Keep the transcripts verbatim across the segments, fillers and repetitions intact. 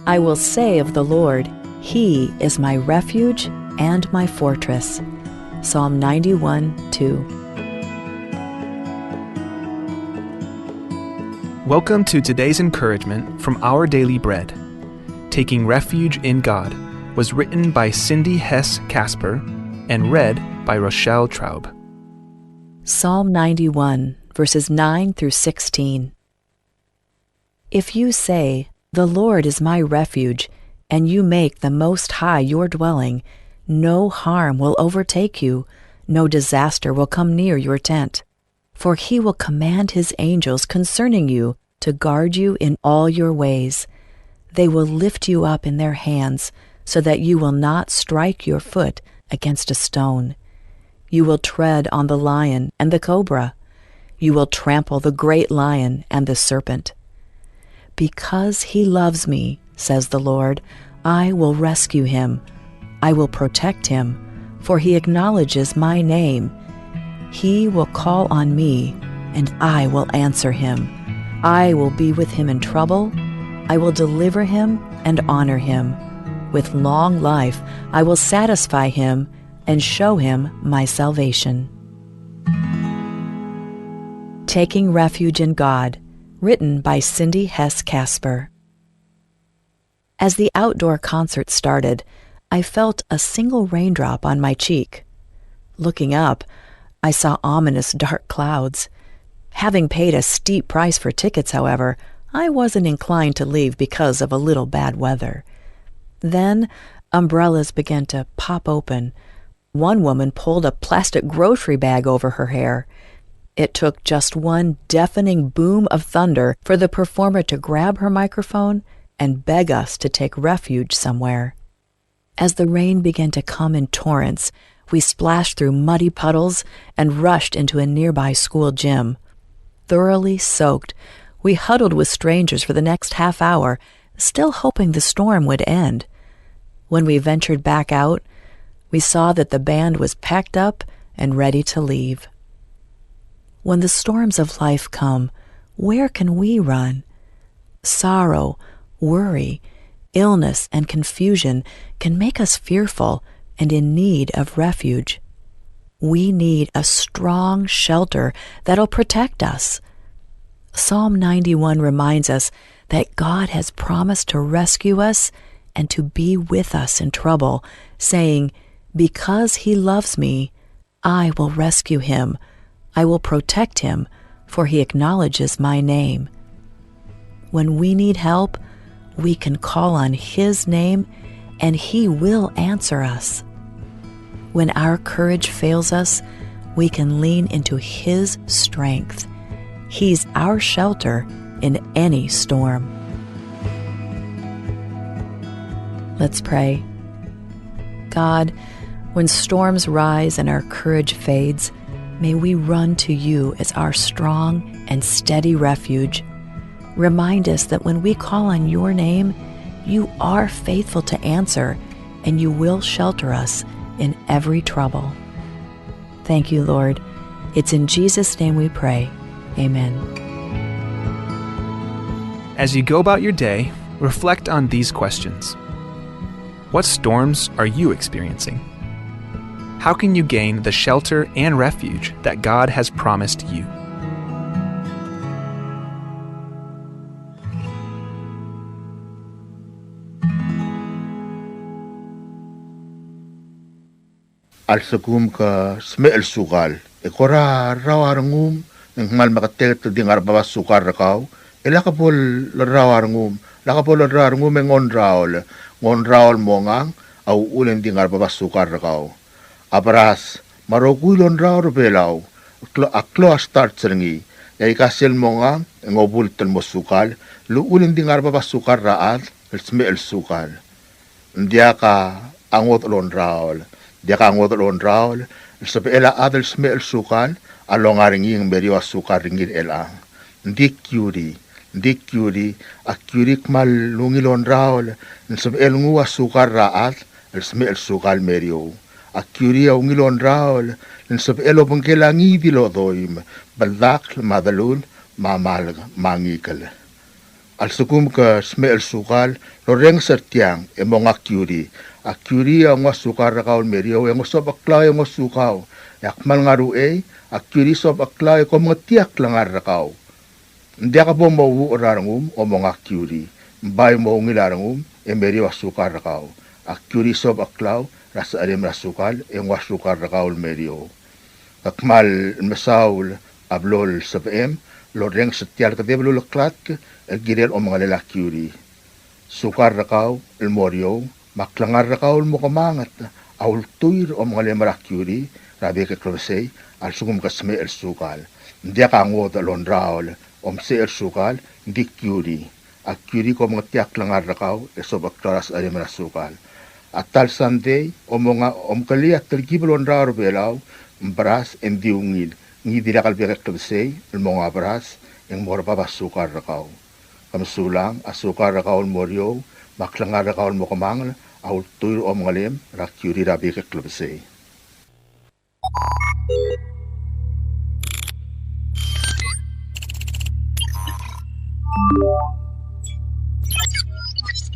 I will say of the Lord, "He is my refuge and my fortress." Psalm ninety-one two. Welcome to today's encouragement from Our Daily Bread. Taking Refuge in God was written by Cindy Hess Casper and read by Rochelle Traub. Psalm ninety-one, verses nine through sixteen. If you say, "The Lord is my refuge," and you make the Most High your dwelling, no harm will overtake you, no disaster will come near your tent. For he will command his angels concerning you to guard you in all your ways. They will lift you up in their hands so that you will not strike your foot against a stone. You will tread on the lion and the cobra. You will trample the great lion and the serpent. "Because he loves me," says the Lord, "I will rescue him. I will protect him, for he acknowledges my name. He will call on me, and I will answer him. I will be with him in trouble. I will deliver him and honor him. With long life I will satisfy him and show him my salvation." Taking Refuge in God, written by Cindy Hess Casper. As the outdoor concert started, I felt a single raindrop on my cheek. Looking up, I saw ominous dark clouds. Having paid a steep price for tickets, however, I wasn't inclined to leave because of a little bad weather. Then, umbrellas began to pop open. One woman pulled a plastic grocery bag over her hair. It took just one deafening boom of thunder for the performer to grab her microphone and beg us to take refuge somewhere. As the rain began to come in torrents, we splashed through muddy puddles and rushed into a nearby school gym. Thoroughly soaked, we huddled with strangers for the next half hour, still hoping the storm would end. When we ventured back out, we saw that the band was packed up and ready to leave. When the storms of life come, where can we run? Sorrow, worry, illness, and confusion can make us fearful and in need of refuge. We need a strong shelter that'll protect us. Psalm ninety-one reminds us that God has promised to rescue us and to be with us in trouble, saying, "Because he loves me, I will rescue him. I will protect him, for he acknowledges my name." When we need help, we can call on his name and he will answer us. When our courage fails us, we can lean into his strength. He's our shelter in any storm. Let's pray. God, when storms rise and our courage fades, may we run to you as our strong and steady refuge. Remind us that when we call on your name, you are faithful to answer, and you will shelter us in every trouble. Thank you, Lord. It's in Jesus' name we pray. Amen. As you go about your day, reflect on these questions. What storms are you experiencing? How can you gain the shelter and refuge that God has promised you? A lsekum ke smecher el sukal, e kora rrau a rengum, e ng kmal meketeket el di ngar er a bab a sukal er kau, e lak bo el rrau a rengum, lak bo el rrau a rengum e ng ongraol, ng ongraol el mongang a uchul e ng di ngar er a bab a sukal er kau. A beras, me a rokui el ongraol er a Belau, a klo-, a klou a starch er ngii, e aika sel mongang, e ng obult el mo sukal, el uchul e ng di ngar er a bab a sukal er a chad el smecher el sukal. Ng diak a ngodech el ongraol, ng diak a ngodech el ongraol el sebechel a chad el smecher el sukal a longa er ngii e ng meriou a sukal er ngii er chelechang. Ng di kiuri, ng di kiuri, a kiuri a kmal ungil ongraol el sebechel nguu a sukal er a chad el smecher el sukal el meriou. A kiuri a ungil ongraol el sebechel obengkel a ngii di el odoim, beldakl me a delul me a malk me a ngikel. A lsekum ke smecher el sukal el orrenges er tiang e monga a kiuri. A kiuri a nguu a sukal er kau el meriou e ng osobecheklau e ng osukau. E a kmal ngar er uchei, a kiuri a sobecheklau e ko mengetii a klengar er kau. Ng diak bo mouuch er a rengum e monga a kiuri. Ng bai mo ungil a rengum e meriou a sukal er kau. A kiuri a sobecheklau er a secherem er a sukal e nguu a sukal er kau el meriou. Ke kmal mesaul a blo el sebechem el orrenges er tia el kedeb el uleklatk el kirel omengelel a kiuri. Sukal er kau el mo er eou me a klengar er kau el mo kemanget a ultuil er omengelem er a kiuri er a bek el klebesei a lsekum ke smecher el sukal. Ng diak a ngodech el ongraol, omsecher el sukal, ng di kiuri. A kiuri a ko mengetii a klengar er kau e sobecheklau er a secherem er a sukal. A ta el sandei e monga, omkelii a telkib el ongraol er a Belau, ng beras e ng di ungil. Ngii a dirrek el bek el klebesei el monga beras e ng mo er bab a sukal er kau. Ke mesulang, a sukal er kau el mo er eou me a klengar er kau el mo kemanget a ultuil er omengelem er a kiuri er a bek el klebesei.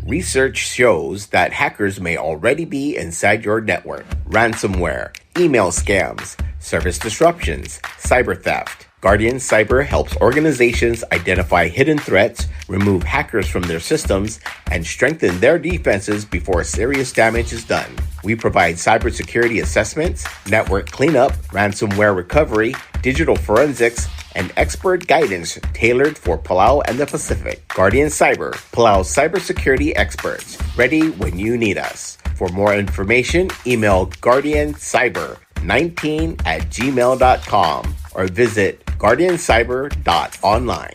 Research shows that hackers may already be inside your network. Ransomware, email scams, service disruptions, cyber theft. Guardian Cyber helps organizations identify hidden threats, remove hackers from their systems, and strengthen their defenses before serious damage is done. We provide cybersecurity assessments, network cleanup, ransomware recovery, digital forensics, and expert guidance tailored for Palau and the Pacific. Guardian Cyber, Palau's cybersecurity experts, ready when you need us. For more information, email guardian cyber nineteen at gmail dot com or visit guardian cyber dot online.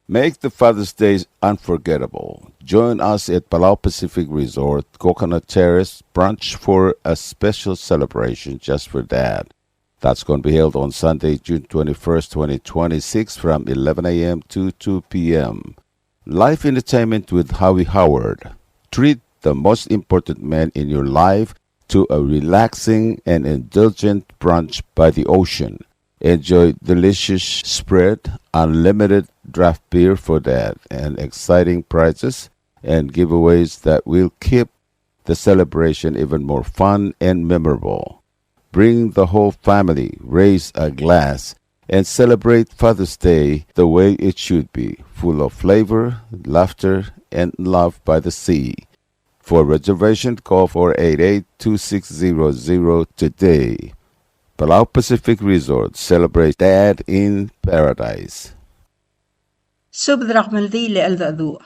Make the Father's Day unforgettable. Join us at Palau Pacific Resort, Coconut Terrace, brunch for a special celebration just for Dad. That's going to be held on Sunday, June twenty-first, twenty twenty-six, from eleven a m to two p m. Live entertainment with Howie Howard. Treat the most important man in your life to a relaxing and indulgent brunch by the ocean. Enjoy delicious spread, unlimited draft beer for Dad, and exciting prizes and giveaways that will keep the celebration even more fun and memorable. Bring the whole family, raise a glass, and celebrate Father's Day the way it should be, full of flavor, laughter, and love by the sea. For reservation, call four eight eight, two six zero zero today. Palau Pacific Resort, celebrate Dad in Paradise. Subed er a kemeldiil e cheldecheduch.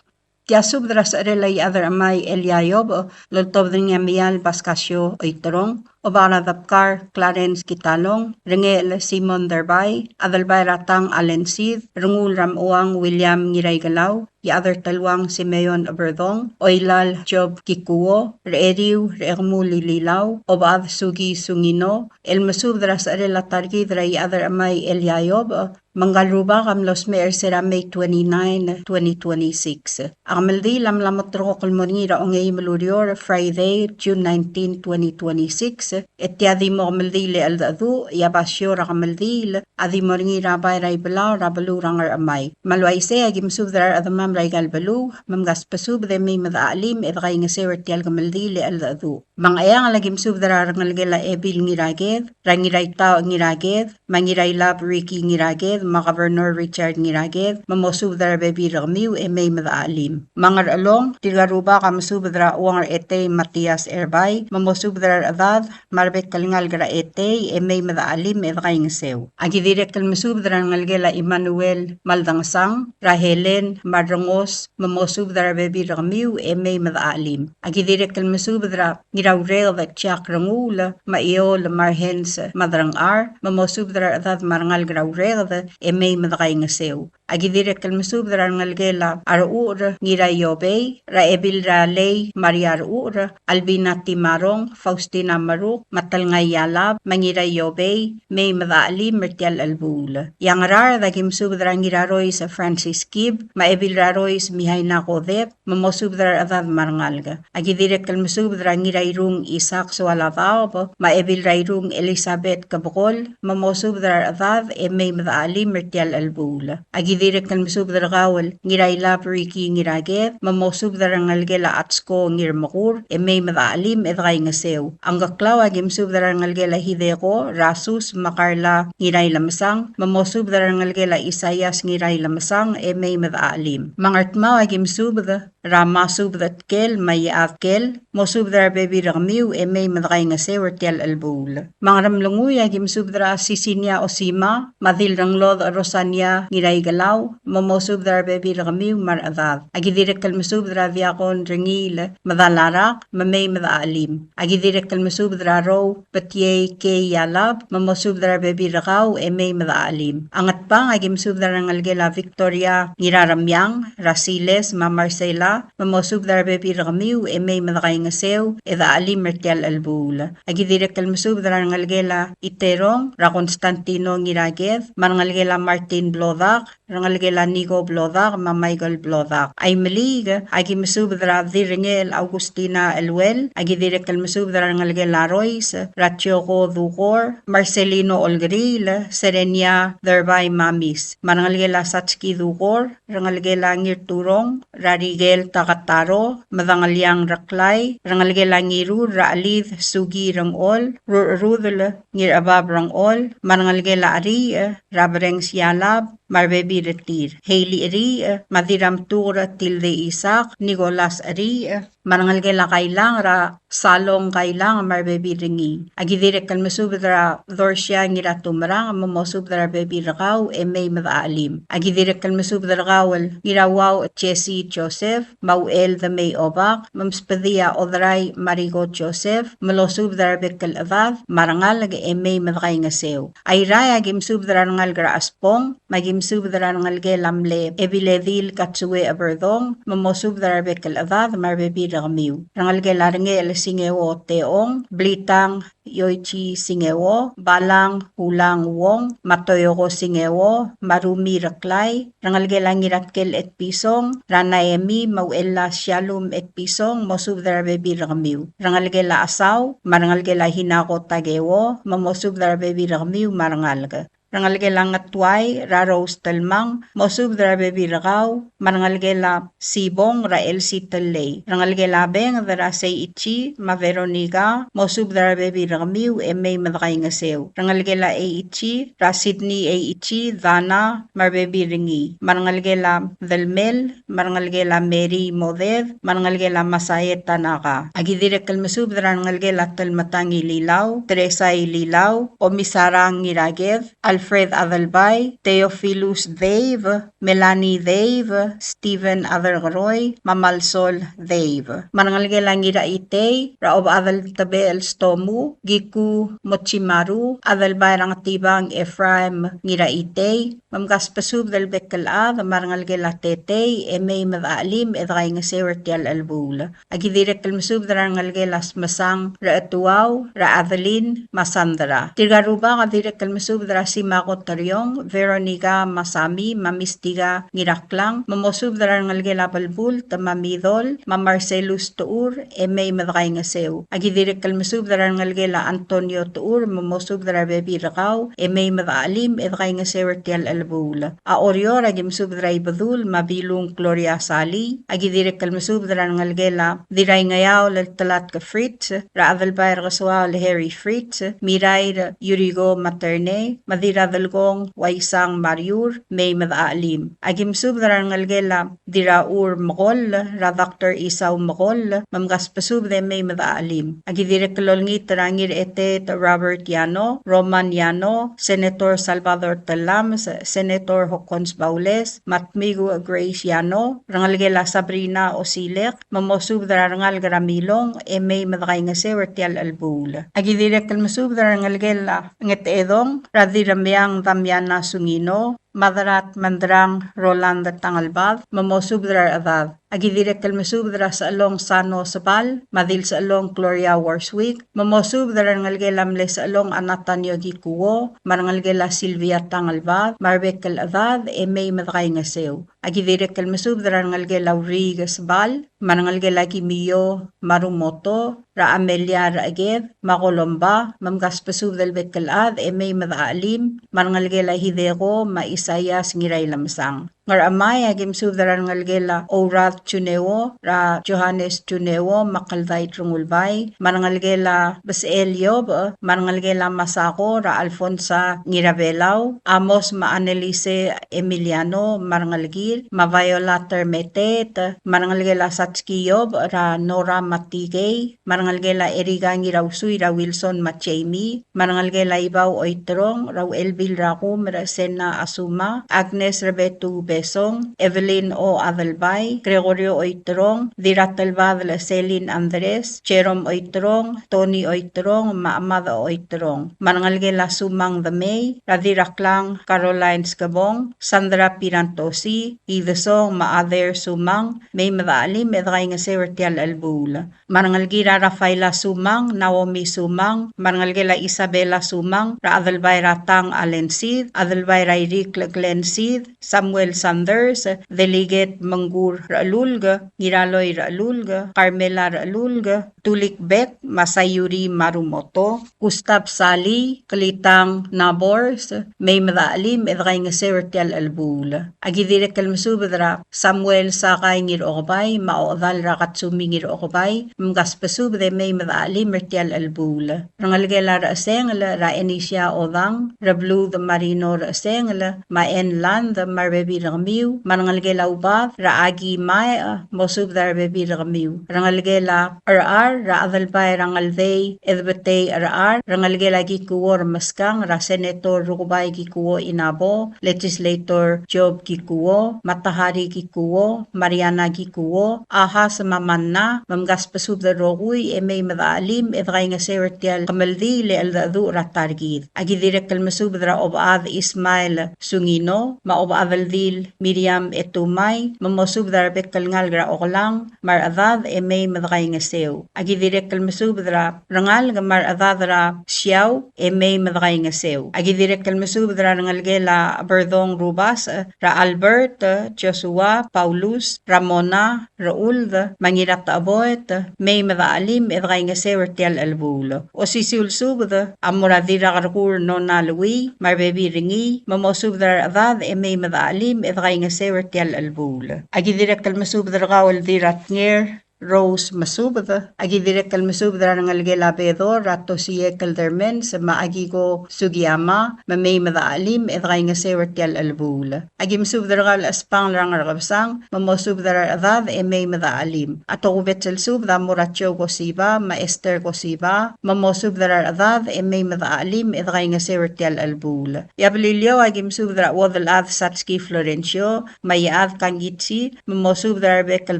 Tia subed er a secherel a Iechad er a Chemai Elia Iobech, el oltobed er ngii a Mial Pascasio Oiterong, Obak er a Debkar Clarence Kitalong, Rengechel Simon Derbai, Adelbai er a Tang Allen Sid, Renguul er a Mechuang William Ngiraikelau, Iechad er a Teluang Simeon Eberdong, Oilal Job Kikuo, Recheriu Rechekemul Ililau, Obechad Suki Sungino, el mesubed er a secherel a ta er kid er a Iechad er a Chemai Elia Iobech, me ngka el rubak a mlo smecher er sel May twenty-nine, twenty twenty-six. A kemeldiil a mla moterekokl el mo er ngii er a ongeim el ureor, Friday, June nineteen, twenty twenty-six, e tia di mo kemeldiil e cheldecheduch, e a basio er a kemeldiil a di mo er ngii er a bai er a Ibelau er a beluu er a Ngerchemai. Me a le uaisei e aki mesubed er a rechedemam er aika el beluu, me mkasbesubed e mei me dechachelim e dekaingeseu er tia el kemeldiil e cheldecheduch. Me a Ngcheangel a ki mesubed er a rengelekel a Ebil Ngiraked, er a Ngiraitaoch Ngiraked, me a Ngirailab Ricky Ngiraked, me a Governor Richard Ngiraked, me mosubed er a rebebil er kemiu e mei me dechachelim. Me a Ngerchelong, tirka el rubak a mesubed er a Uong er a Etei Matias Erbai, me mosubed er a rechedad, me a rebek el ngalek er a Etei, e mei me dechachelim e dekaingeseu. A ki dirrek el mesubed er a rengelekel a Emmanuel Maldangesang, er a Helen, me a Rengos, me mosubed er a rebebil er kemiu e mei me dechachelim. A ki dirrek el mesubed er a Ngiraureked Jack Renguul, me a Eol me a Rehens Madrangchar, me mosubed er a rechedad me a rengalek er a Ureked e mei me dekaingeseu. A ki dirrek el mesubed er a rengelekel a Rechucher Ngiraiobei, er a Ebil er a Lei Maria Rechucher, Albina Timarong, Faustina Maru, Ruk, me a Telngai Ialab, me a Ngiraiobei, mei me dechelim er tia el chelebuul. E a Ngaraard a ki mesubed er a Ngirarois Francis Kib, me a Ebil er a Rois Mihaina Kodep, me mosubed er a rechedad me a rengalek. A ki dirrek el mesubed er a Ngirairung Isaac Soaladaob, me a Ebil er a Irung Elizabeth Kebekol, me mosubed er a rechedad e mei me dechelim er tia el chelebuul. A ki dirrek el mesubed er kau el Ngirailab Ricky Ngiraked, me mosubed er a rengelekel a Atsko Ngirmekur, e mei me dechelim e dekaingeseu. A Ngkeklau a ki mesubed er a rengelekel a Hideko, Rasus, me a Karla Ngirailemesang, me mosubed er a rengelekel a Isaias Ngirailemesang, e mei me dechelim. Me a Ngardmau a ki mesubed er a Masubed Tkel me a Iechad Tkel, mosubed er a rebebil er kemiu e mei me dekaingeseu er tia el chelebuul. Me a Ngeremlengui a ki mesubed er a Sisinia Osima, me a Dilrenglodech Rosania Ngiraikelau, me mosubed er a rebebil er kemiu me a rechedad. A ki dirrek el mesubed er a Diakon Rengiil Medalarak, me mei me dechelim. A ki dirrek el mesubed er a Rou Betiei Kei Ialab, me mosubed er a rebebil er kau e mei me dechelim. A Ngatpang a ki mesubed er a rengelekel a Victoria Ngiraremiang, er a Siles me a Marcela, me mosubed er a rebebil er kemiu e mei me dekaingeseu e dechelim er tia el chelebuul. A ki dirrek el mesubed er a rengelekel a Iterong, er a Constantino Ngiraked, me a rengelekel a Martin Blodak, rengelekel a Niko Blodak, me a Michael Blodak. A Imeliik a ki mesubed er a Dirrengel Augustina Eluel, a ki dirrek el mesubed er a rengelekel a Rois, er a Tioko Dukor, Marcelino Olkeriil, Serenia Derbai me a Mis, me a rengelekel a Satski Dukor, rengelekel a Ngirturong, er a Rikel Takataro, Medengeliang Reklai, rengelekel a Ngirur, er a Chelid Suki Rengol, Rurcherudel Ngirchebab Rengol, me a rengelekel a Cheriich, er a Berengs Ialab, me a rebebil er tir. Heili Cheriich, me a Dirramtuker Tilde Isaac, Nicholas Cheriich, me a rengelekel a Kailang, er a Salong Kailang, me a rebebil er ngii. A ki dirrek el mesubed er a Dorsia Ngiratumerang, me mosubed er a rebebil er kau e mei me dechelim. A ki dirrek el mesubed er kau el Ngirauau Jesse Joseph, me a Uchel Demei Obak, me msbedii a Oderai Mariko Joseph, me losubed er a rebek el chedad me a rengalek e mei me dekaingeseu. A Irrai a ki mesubed er a rengalek er a Chesbong, me a ki mesubed er a rengelekel a mle Ebiledil Katsue Eberdong, me mosubed er a rebek el chedad me a rebebil er kemiu. Rengelekel a Rengechel Singeo Teong, Blitang Yoichi Singeo, Balang Ulang Wong, me a Toyoko Singeo, me a Rumi Reklai, rengelekel a Ngiratkel Etpison, er a Naemi me a Uchella Shalom Etpison, mosubed er a rebebil er kemiu. Rengelekel a Chesau, me a rengelekel a Hinako Takeo, me mosubed er a rebebil er kemiu me a rengalek. Rengelekel a Ngetuai, er a Rose Telmang, mosubed er a rebebil er kau, me a rengelekel a Sibong, er a Elsie Tellei. Rengelekel a Benged, er a Seichi, me a Veronica, mosubed er a rebebil er kemiu e mei me dekaingeseu. Rengelekel a Eichi, er a Sydney Eichi, Dana, me a rebebil er ngii. Me a rengelekel a Delmel, me a rengelekel a Mary Moded, me a rengelekel a Masae Tanaka. A ki dirrek el mesubed er a rengelekel a Telmetang Ililau, Teresa Ililau, Omisarang Ngiraked, Alfred Adelbai, Theophilus Dave, Melanie Dave, Stephen Aderkeroi, me a Malsol Dave. Me a rengelekel a Ngiraitei, er a Obechad el Tebechel Stomu, Giku Mochimaru, Adelbai er a Ngetibang Ephraim Ngiraitei, me mkasbesubed el bek el chad me a rengelekel a Tetei e mei me dechelim e dekaingeseu er tia el chelebuul. A ki dirrek el mesubed er a rengelekel a Smesang, er a Etuau, er a Adeline, me a Sandra. Tirka el rubak a dirrek el mesubed er a Simako Teriong, Veronica, me a Sami, me a Mistika Ngiraklang, me mosubed er a rengelekel a Belbult, me a Midol, me a Marcelus Techur, e mei me dekaingeseu. A ki dirrek el mesubed er a rengelekel a Antonio Techur, me mosubed er a rebebil er kau, e mei me dechelim e dekaingeseu er tia el chelebuul. A Oreor a ki mesubed er a Ibedul, me a Bilung Gloria Salii, a ki dirrek el mesubed er a rengelekel a Dirraingeaol el Telatk Fritz, er a Adelbai er a Kesuaol Harry Fritz, Mirair Yuriko Materne, me a Dirradelkong Waisang Mariur, mei me dechelim. A ki mesubed er a rengelekel a Dirrachur Mekoll, er a Doctor Isau Mekoll, me mkasbesubed e mei me dechelim. A ki dirrek el olengit er a Ngirchetet Robert Yano, Roman Yano, Senator Salvador Tellames, Senator Hokkons Baules, me a Tmiku Grace Yano, rengelekel a Sabrina Osilek, me mosubed er a rengalek er a Milong, e mei me dekaingeseu er tia el chelebuul. A ki dirrek el mesubed er a rengelekel a Ngetedong, er a Dirremeang Damiana Sungino, Maderat Mendrang Roland Tangelbad, me mosubed er a rechedad. A ki dirrek el mesubed er a Sechelong Sano Sebal, me a Dilsechelong Gloria Worswick, me mosubed er a rengelekel a mle Sechelong a Natanio Kikuo, me a rengelekel a Silvia Tangelbad, me a rebek el chedad, e mei me dekaingeseu. A ki dirrek el mesubed er a rengelekel a Uriik Sebal, me a rengelekel a Kimio Marumoto, er a Amelia Recheked, me a Kolomba, me mkasbesubed el bek el chad, e mei me dechachelim, me a rengelekel a Hideko, me a Isaias Ngirailemesang. Ngerchemai a ki mesubed er a rengelekel a Ourad Juneo, er a Johannes Juneo, me a Keldait Rengulbai, me a rengelekel a Besechel Iobech, me a rengelekel a Masako, er a Alfonsa Ngirabelau, Amos me a Annelise Emiliano, me a rengelekir, me a Viola Termeteet, me a rengelekel a Satski Iobech, er a Nora me a Tikei, me a rengelekel a Erika Ngirausui, er a Wilson me a Jamie, me a rengelekel a Ibau Oiterong, er a Uchelbil er a Kum, er a Sena Asuma, Agnes Rebetu Besong, Evelyn O. Adelbai, Gregorio Oiterong, Dirratelbadel Selin Andres, Jerome Oiterong, Tony Oiterong, me a Amada Oiterong. Me a rengelekel a Sumang Demei, er a Dirraklang Caroline Skebong, Sandra Pirantosi, Idesong, me a Ader Sumang, mei me dechachelim e dekaingeseu er tia el chelebuul. Me a rengelekir a Rafaela Sumang, Naomi Sumang, me a rengelekel a Isabela Sumang, er a Adelbai er a Tang Alensid, Adelbai er a Irikl Glensid, Samuel Sanders, Delegate Mengkur Rechelulk, Ngiraloi Rechelulk, Carmela Rechelulk, Tulik Beck, me a Sayuri Marumoto, Gustav Sali, Klitang Nabors, mei me dechachelim e dekaingeseu er tia el chelebuul. A ki dirrek el mesubed er a Samuel Sakai Ngirchokebai, me a ochedal er a Katsumi Ngirchokebai, me mkasbesubed e mei me dechachelim er tia el chelebuul. Rengelekel a Rechesengel, er a Enisia Odang, Rebluud Marino Rechesengel, me a Enland, me a rebebil er kemiu, me a rengelekel a Ubad, er a Aki Maech, mosubed er a rebebil er kemiu. Rengelekel a Cherchar, er a Adelbai er a Ngeldei Edbetei Cherchar, rengelekel a Kikuo Remeskang, er a Senator Rukebai Kikuo Inabo, Legislator Job Kikuo, Matahari Kikuo, Mariana Kikuo, Ahas me a Manna, me mkasbesubed el rokui, e mei me dechachelim, e dekaingeseu er tia el kemeldiil e cheldecheduch er a ta er kid. A ki dirrek el mesubed er a Obechad Ismael Sungino, me a Obechad el Dil Miriam Etumai, me mosubed er a rebek el ngalek er a Oklang, me a rechedad e mei me dekaingeseu. A ki dirrek el mesubed er a rengalek me a rechedad er a Siau e mei me dekaingeseu. A ki dirrek el mesubed er a rengelekel a Berdong Rubasech, er a Albert, Joshua, Paulus, Ramona, Rechuld, me a Ngiratecheboet, mei me dechachelim e dekaingeseu er tia el chelebuul. Osisiu el subed a mo er a Dirrakerkur Nona Lui, me a rebebil er ngii, me mosubed er a rechedad e mei me dechachelim e dekaingeseu er tia el chelebuul. A ki dirrek el mesubed er kau el Dirratnger Rose Mesubed, a ki dirrek el mesubed er a rengelekel a Bedor, er a Tosie Keldermans, me a Akiko Sugiyama, me mei me dechachelim e dekaingeseu er tia el chelebuul. A ki mesubed er kau el Espangel er a Ngerkebesang, me mosubed er a rechedad e mei me dechachelim. A tokubets el subed a mo er a Joe Kosiba, me a Esther Kosiba, me mosubed er a rechedad e mei me dechachelim e dekaingeseu er tia el chelebuul. E a Beliliou a ki mesubed er a Uodelchad Satski Florencio, me a Iechad Kangitsi, me mosubed er a rebek el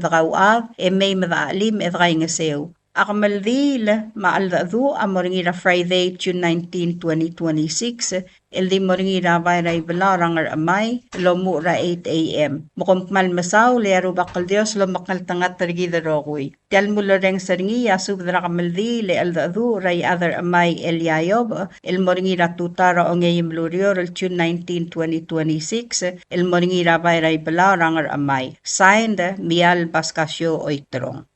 dekauchad, e mei me dechachelim e dekaingeseu. A kemeldiil me a cheldecheduch a mo er ngii er a Friday, June nineteen, twenty twenty-six, el di mo er ngii er a bai er a Ibelau er a Ngerchemai, el omuchel er a eight A M. Me kom kmal mesaul e a Rubak el Dios lomekngeltengat er kid el rokui. Tia el mulerrenges er ngii a subed er a kemeldiil e cheldecheduch er a Iechad er a Chemai Elia Iobech, el mo er ngii er a tutau er a ongeim el ureor el June nineteen, twenty twenty-six, el mo er ngii er a bai er a Ibelau er a Ngerchemai. Signed, Mial Pascasio Oiterong.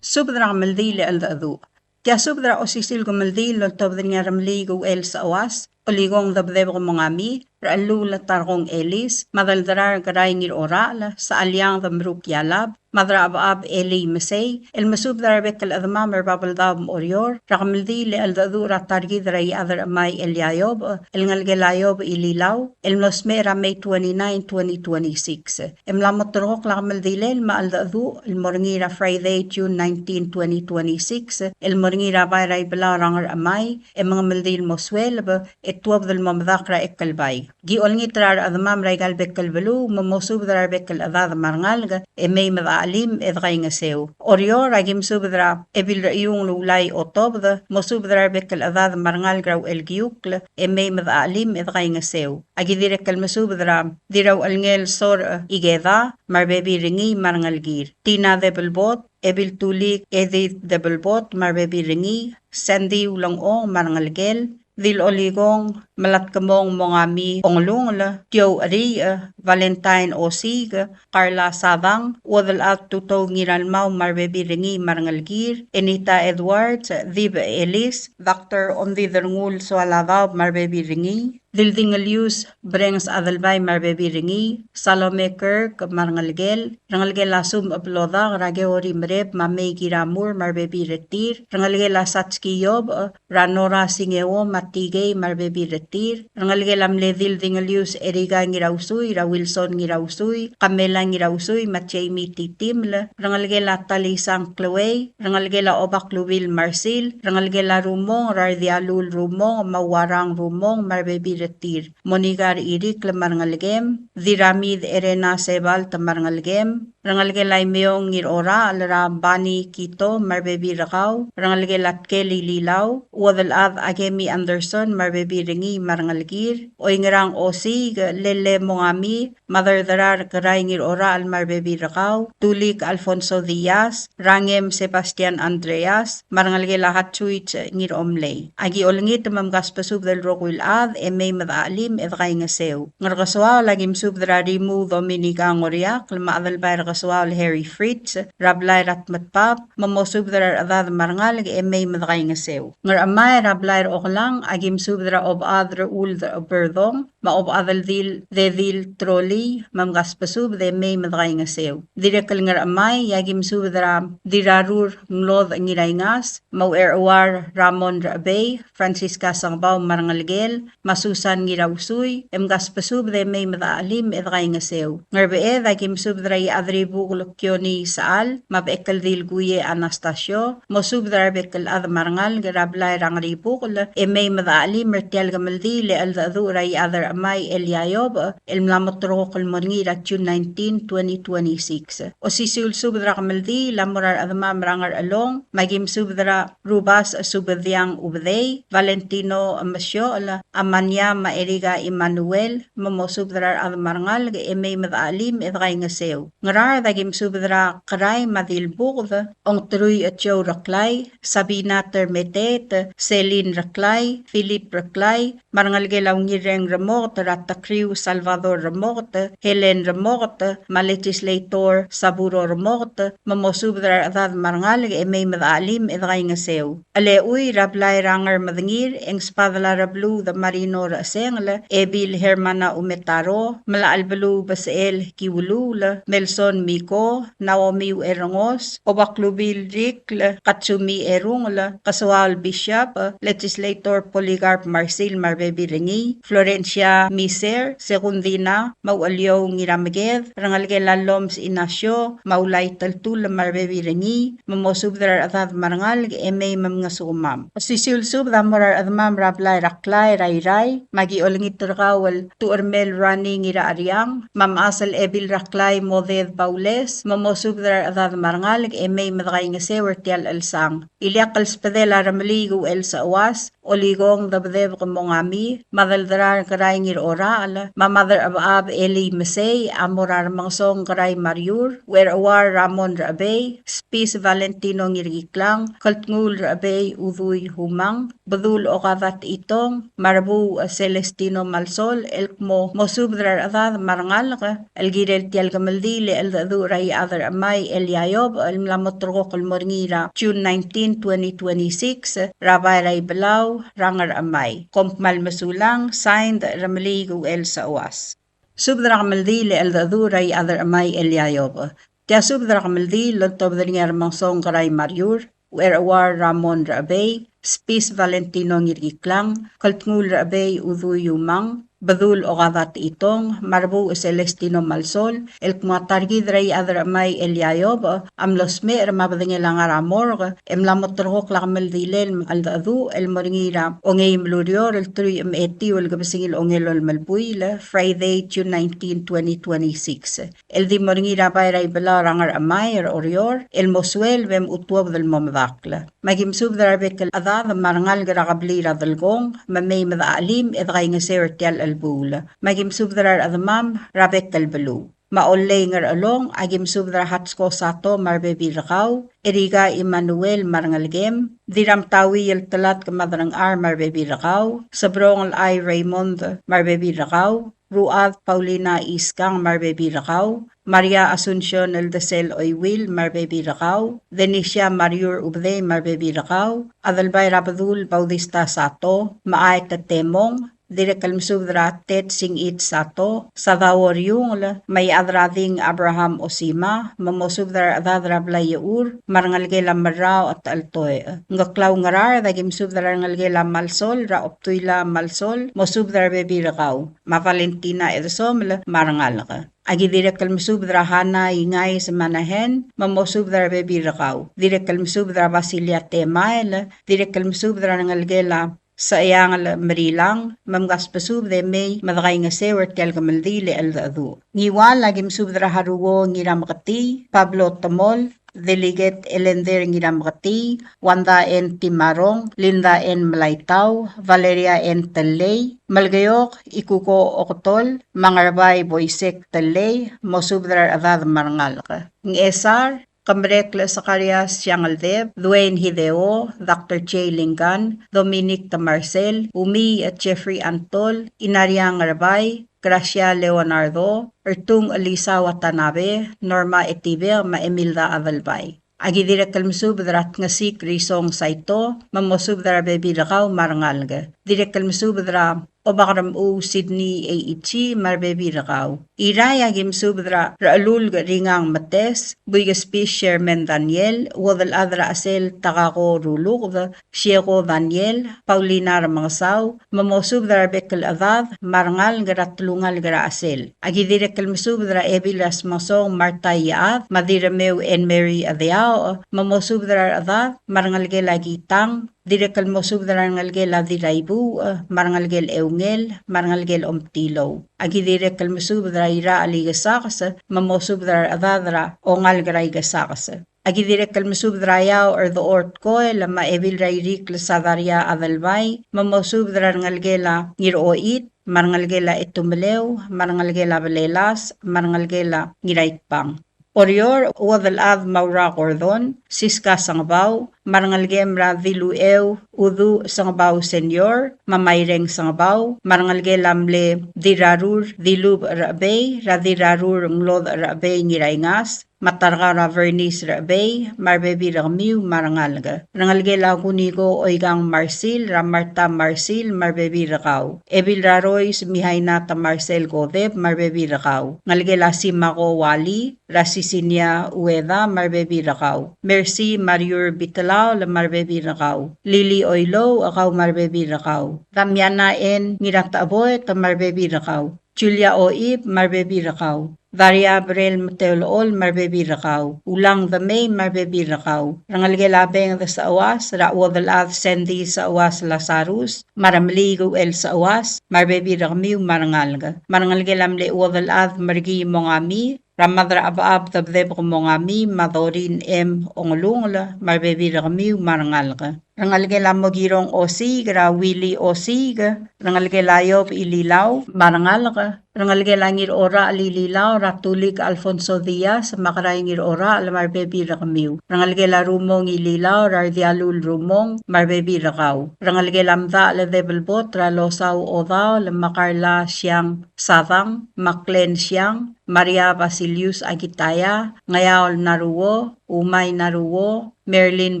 Subed er a kemeldiil e cheldecheduch. Tia subed er a osisiu el kemeldiil el oltobed er ngii a Remeliik Uchel Sechoas, Olikong Debedebek Mongami, Rechelluul Tarkong Elis, me a Delderar Kerai Ngirorachel, Secheliang Demeruk Ialab, me a Drachebechab Eli Mesei, el mesubed er a rebek el chedemam er a Babeldaob me a Oreor, er a kemeldiil e cheldecheduch er a ta er kid er a Iechad er a Chemai Elia Iobech, el ngelekel a Iobech Ililau, el mlo smecher er a May twenty-nine, twenty twenty-six. E mla mo terrekokl a kemeldilel me a cheldecheduch el mo er ngii er a Friday, June nineteen, twenty twenty-six, el mo er ngii er a bai er a Ibelau er a Ngerchemai, e mengemeldiil mo sueleb, e tuobed el mo medakl er a Ekelbai. Ki olengit er a rechedemam er aika el bek el beluu, me mosubed er a rebek el chedad me a rengalek, e mei me dechachelim e dekaingeseu. Oreor, a ki mesubed er a Ebil Rechiungel Ulai Otobed, mosubed er a rebek el chedad me a rengalek er a Uchelkiukl, e mei me dechachelim e dekaingeseu. A ki dirrek el mesubed er a Dirrauchelngel Sorech Ikeda, me a rebebil er ngii me a rengelekir. Tina Debelbot, Ebil Tulik Edith Debelbot, me a rebebil er ngii, Sandy Ulengchong, me a rengelekel, Dil Olikong, Melatkemong Mongami Ongelungel, Tiou Cheriich, Valentine Osiik, Carla Sadang, Uodelchad Tutou Ngiralmau me a rebebil er ngii me a rengelekir, Enita Edwards, Dib Elis, Doctor Omdiderngul Soaladaob me a rebebil er ngii, Dildingelius Brengs Adelbai me a rebebil er ngii, Salome Kirk me a rengelekel, rengelekel a Sum Eblodak, er a Keori Mereb me a Mei Kiramur me a rebebil er tir, rengelekel a Satski Iobech, er a Nora Singeo me a Tikei me a rebebil er tir, rengelekel a mle Dildingelius Erika Ngirausui, er a Wilson Ngirausui, Kamela Ngirausui me a Jamie Titiml, rengelekel a Talisang Chloe, rengelekel a Obaklubil Marsil, rengelekel a Rumong, er a Rdialul Rumong me a Uarang Rumong me a rebebil er tir, Monica Rechirikl me a rengelekem, Diramid Erena Sebalt me a rengelekem, rengelekel a Imeong Ngirorachel, er a Bani Kito me a rebebil er kau, rengelekel a Tkel Ililau, Uodelchad Akemi Anderson me a rebebil er ngii me a rengelekir, Oingerang Osiik, Lele Mongami, Maderderar Kerai Ngirorachel me a rebebil er kau, Tulik Alfonso Diaz, Rangem Sebastian Andreas, me a rengelekel a Hatsuichi Ngiromlei. A ki olengit me mkasbesubed el rokui el chad, e mei me dechachelim e dekaingeseu. Ngerkesoaol, a ki mesubed er a Rimuu Dominica Ngoriakl, me a Adelbai er Kesoaol Harry Fritz, er a blai er a Tmetbab, me mosubed er a rechedad me a rengalek, e mei me dekaingeseu. Ngerchemai, er a blai er Oklang, a ki mesubed er a Obechad er Uld Berdong, me a Obechad el Dil, Dedil Trolii, me mkasbesubed e mei me dekaingeseu. Dirrek el Ngerchemai, a ki mesubed er a Dirrarur Nglodech Ngiraingas, me a Ucherchuar Ramon Rechebei, Francisca Sengebau me a rengelekel, me a Susan Ngirausui, e mkasbesubed e mei me dechachelim e dekaingeseu. Ngerbeched, a ki mesubed er a Iechadribukel Kioni Sechal, me a Bechekeldil Kuie Anastasio, mosubed er a rebek el chad me a rengalek er a blai er a Ngeribukel, e mei me dechachelim er tia el kemeldiil e cheldecheduch er a Iechad er a Chemai Elia Iobech, el mla moterekokl el mo er ngii er a June nineteen, twenty twenty-six. Osisiu el subed er a kemeldiil a mo er a rechedemam er a Ngerchelong, me a ki mesubed er a Rubas Subediang Ubedei, Valentino Mesiochel, Amania me a Erika Emmanuel, me mosubed er a rechad me a rengalek e mei me dechachelim e dekaingeseu. Ngaraard a ki mesubed er a Kerai me a Dilbuked, Ongterui Echou Reklai, Sabina Termeteet, Celine Reklai, Philip Reklai, me a rengelekel a Ungirreng Remoket, er a Tekriu Salvador Remoket, Helen Remoket, me a Legislator Saburo Remoket, me mosubed er a rechedad me a rengalek e mei me dechachelim e dekaingeseu. Chelechui er a blai er a Ngermedengir, e ng sbadel a Rebluud Marino Rechesengel, Ebil Hermana Umetaro, Melachelbeluu Besechel Kiuluul, Melson Miko, Naomi Uerengos, Obaklubil Rikl, Katsumi Erungel, Kesoaol Bishop, Legislator Polycarp Marsil me a rebebil er ngii, Florencia Miser, Segundina, me a Ucheliou Ngirameked, rengelekel a Loms Inacio, me a Ulai Teltull me a rebebil er ngii, me mosubed er a rechedad me a rengalek e mei me mngesukemam. Osisiu el subed a mo er a rechedemam er a blai er a Klai er a Irrai, me a ki olengit er kau el Tuchermel Rani Ngiracheriang, me a mechas el Ebil er a Klai Moded Baules, me mosubed er a rechedad me a rengalek e mei me dekaingeseu er tia el chelsang. Ileakl el sbedel a Remeliik Uchel Sechuas, Olikong Debedebek Mongami, Madelderar Kerai Ngirorachel, me a Maderchebechab Eli Mesei, a mo er a Remengesong Kerai Mariur, Ucherchuar Ramon Rechebei, Spis Valentino Ngirkiklang, Keltngul Rechebei Udui Humang, Bedul Okada Techitong, me a Rebuuch Celestino Malsol, el kmo mosubed er a rechedad me a rengalek el kirel tia el kemeldiil e cheldecheduch er a Iechad er a Chemai Elia Iobech el mla moterekokl el mo er ngii er a June nineteen, twenty twenty-six, er a bai er a Ibelau er a Ngerchemai. Kom kmal mesulang, signed, Remeliik Uchel Sechuas. Subed er a kemeldiil e cheldecheduch er a Iechad er a Chemai Elia Iobech. Tia subed er a kemeldiil el oltobed er ngii a Remengesong Kerai Mariur, Ucherchuar Ramon Rechebei, Spis Valentino Ngirkiklang, Keltngul Rechebei Udui Umang, Bedul Okada Techitong, me a Rebuuch Celestino Malsol, el kmo a ta er kid er a Iechad er a Chemai Elia Iobech a mlo smecher me a bedengel a ngar er a morgue, e mla mo terrekokl a kemeldilel me a cheldecheduch el mo er ngii er a ongeim el ureor el teruich me a etiu el kebesengil a ongelolem el buil, Friday, June nineteen, twenty twenty-six. El di mo er ngii er a bai er a Ibelau er a Ngerchemai er a Oreor, el mo sueleb e mochu tuobed el mo medakl. Me aki mesubed er a rebek el chedad me a rengalek er a kebliil er a Delkong, me mei me dechelim e dekaingeseu er tia el chelebuul. Me aki mesubed er a rechedemam er a bek el beluu. Me a Ollei Ngerchelong, aki mesubed er a Hatsko Sato me a rebebil er kau, Erika Emmanuel me a rengelekem, Dirramtaui el Telatk me a Derengchar me a rebebil er kau, Sebrong el Ai Raymond me a rebebil er kau, Ruchad Paulina Iskang me a rebebil er kau, Maria Asuncion el Desel Oiwil me a rebebil er kau, Denisia Mariur Ubedei me a rebebil er kau, Adelbai er a Bedul Bautista Sato, me a Aet Temong, dirrek el mesubed er a Ted Singich Sato, Sadao Riungel, me a Iechad er a Ding Abraham Osima, me mosubed er a rechedad er a blai er a Ur, me a rengelekel a Merrau a Techeltoech. Ngkeklau Ngaraard, aki mesubed er a rengelekel a Malsol, er a Obtuila Malsol, mosubed er a rebebil er kau, me a Valentina Edesomel, me a rengalek. Aki dirrek el mesubed er a Hana Ingais Manahen, me mosubed er a rebebil er kau. Dirrek el mesubed er a Basilia Temael, dirrek el mesubed er a rengelekel a Secheangel Merilang, me mkasbesubed e mei me dekaingeseu er tia el kemeldiil e cheldecheduch. Ngiwal, aki mesubed er a Haruo Ngirameketii, Pablo Temol, Delegate Elender Ngirameketii, Wanda N. Timarong, Linda N. Melaitau, Valeria N. Tellei, Melekeok Ikuko Oketol, me a Ngerbai Boisek Tellei, mosubed er a rechedad me a rengalek. Ngchesar, Kemrekl Sakarias Siangeldeb, Dwayne Hideo, Doctor Jay Lingan, Dominic Temarsel, Umi Jeffrey Antol, Inaria Ngerbai, Gracia Leonardo, Ertung Elisa Watanabe, Norma Etibek, me a Emilda Adelbai. Aki dirrek el mesubed er a Tngesik Risong Saito, me mosubed er a rebebil er kau me a rengalek. Dirrek el mesubed er a Obakermechuu Sydney Eichi me a rebebil er kau. Irrai, aki mesubed er a Rechelulk Ringang Metes, Buikespis Sherman Daniel, Uodelchad er a Chesel Takako Ruluked, Sieko Daniel, Paulina Remengesau, me mosubed er a rebek el chedad me a rengalek er a telungalek er a Chesel. Aki dirrek el mesubed er a Ebil er a Smasong Martha Iechad, me a Dirremeu Ann Mary Adeaoch, me mosubed er a rechedad me a rengelekel a Kitang, dirrek el mosubed er a rengelekel a Diraibuuch, me a rengelekel Eungel, me a rengelekel Omtilou. Aki dirrek el mesubed er a Irachel Ikesakes, me mosubed er a rechedad er a ongalek er a Ikesakes. Aki dirrek el mesubed er a Eaoch er Dechor Tkoel, me a Ebil er a Irikl Sadaria Adelbai, me mosubed er a rengelekel a Ngirochit, me a rengelekel a Etumeleu, me a rengelekel a Belelas, me a rengelekel a Ngiraitbang. Oreor, Uodelchad Maura Gordon, Siska Sengebau, me a rengelekem er a Dilucheu Uduch Sengebau Senior, me a Maireng Sengebau, me a rengelekel a mle Dirrarur Dilubech Rechebei, er a Dirrarur Nglodech Rechebei Ngiraingas, me a Tarkau er a Vernice Rechebei, me a rebebil er kemiu me a rengalek. Rengelekel a Kuniko Oikang Marsil, er a Martha Marsil, me a rebebil er kau. Ebil er a Rois Mihaina Temarsel Kodep, me a rebebil er kau. Ngelekel a Simako Wali, er a Sisinia Ueda, me a rebebil er kau. Mercy Mariur Bitelaol, me a rebebil er kau. Lily Oilouch, kau me a rebebil er kau. Damiana N. Ngiratecheboet, me a rebebil er kau. Julia Oib, me a rebebil er kau. Daria Brel Meteolechol, me a rebebil er kau. Ulang Demei, me a rebebil er kau. Rengelekel a Benged Seuas, er a Uodelchad Sandy Seuas Lazarus, me a Remeliik Uchel Seuas, me a rebebil er kemiu me a rengalek. Me a rengelekel a mle Uodelchad Merkii Mongami, er a Mad er a Chebechab Debdebek Mongami, me a Dorin M. Ongelungel, me a rebebil er kemiu me a rengalek. Rengelekel a Mokirong Osiik, er a Willy Osiik, rengelekel a Iob Ililau, me a rengalek. Rengelekel a Ngirorachel Ililau, er a Tulik Alfonso Diaz, me a Kerai Ngirorachel, me a rebebil er kemiu. Rengelekel a Rumong Ililau, er a Rdialul Rumong, me a rebebil er kau. Rengelekel a Mdachel Debelbot, er a Losau Odaol, me a Karla Siang Sadang, me a Klen Siang, Maria Basilius Akitaya, Ngeaol Naruo, Umai Naruo, Merlin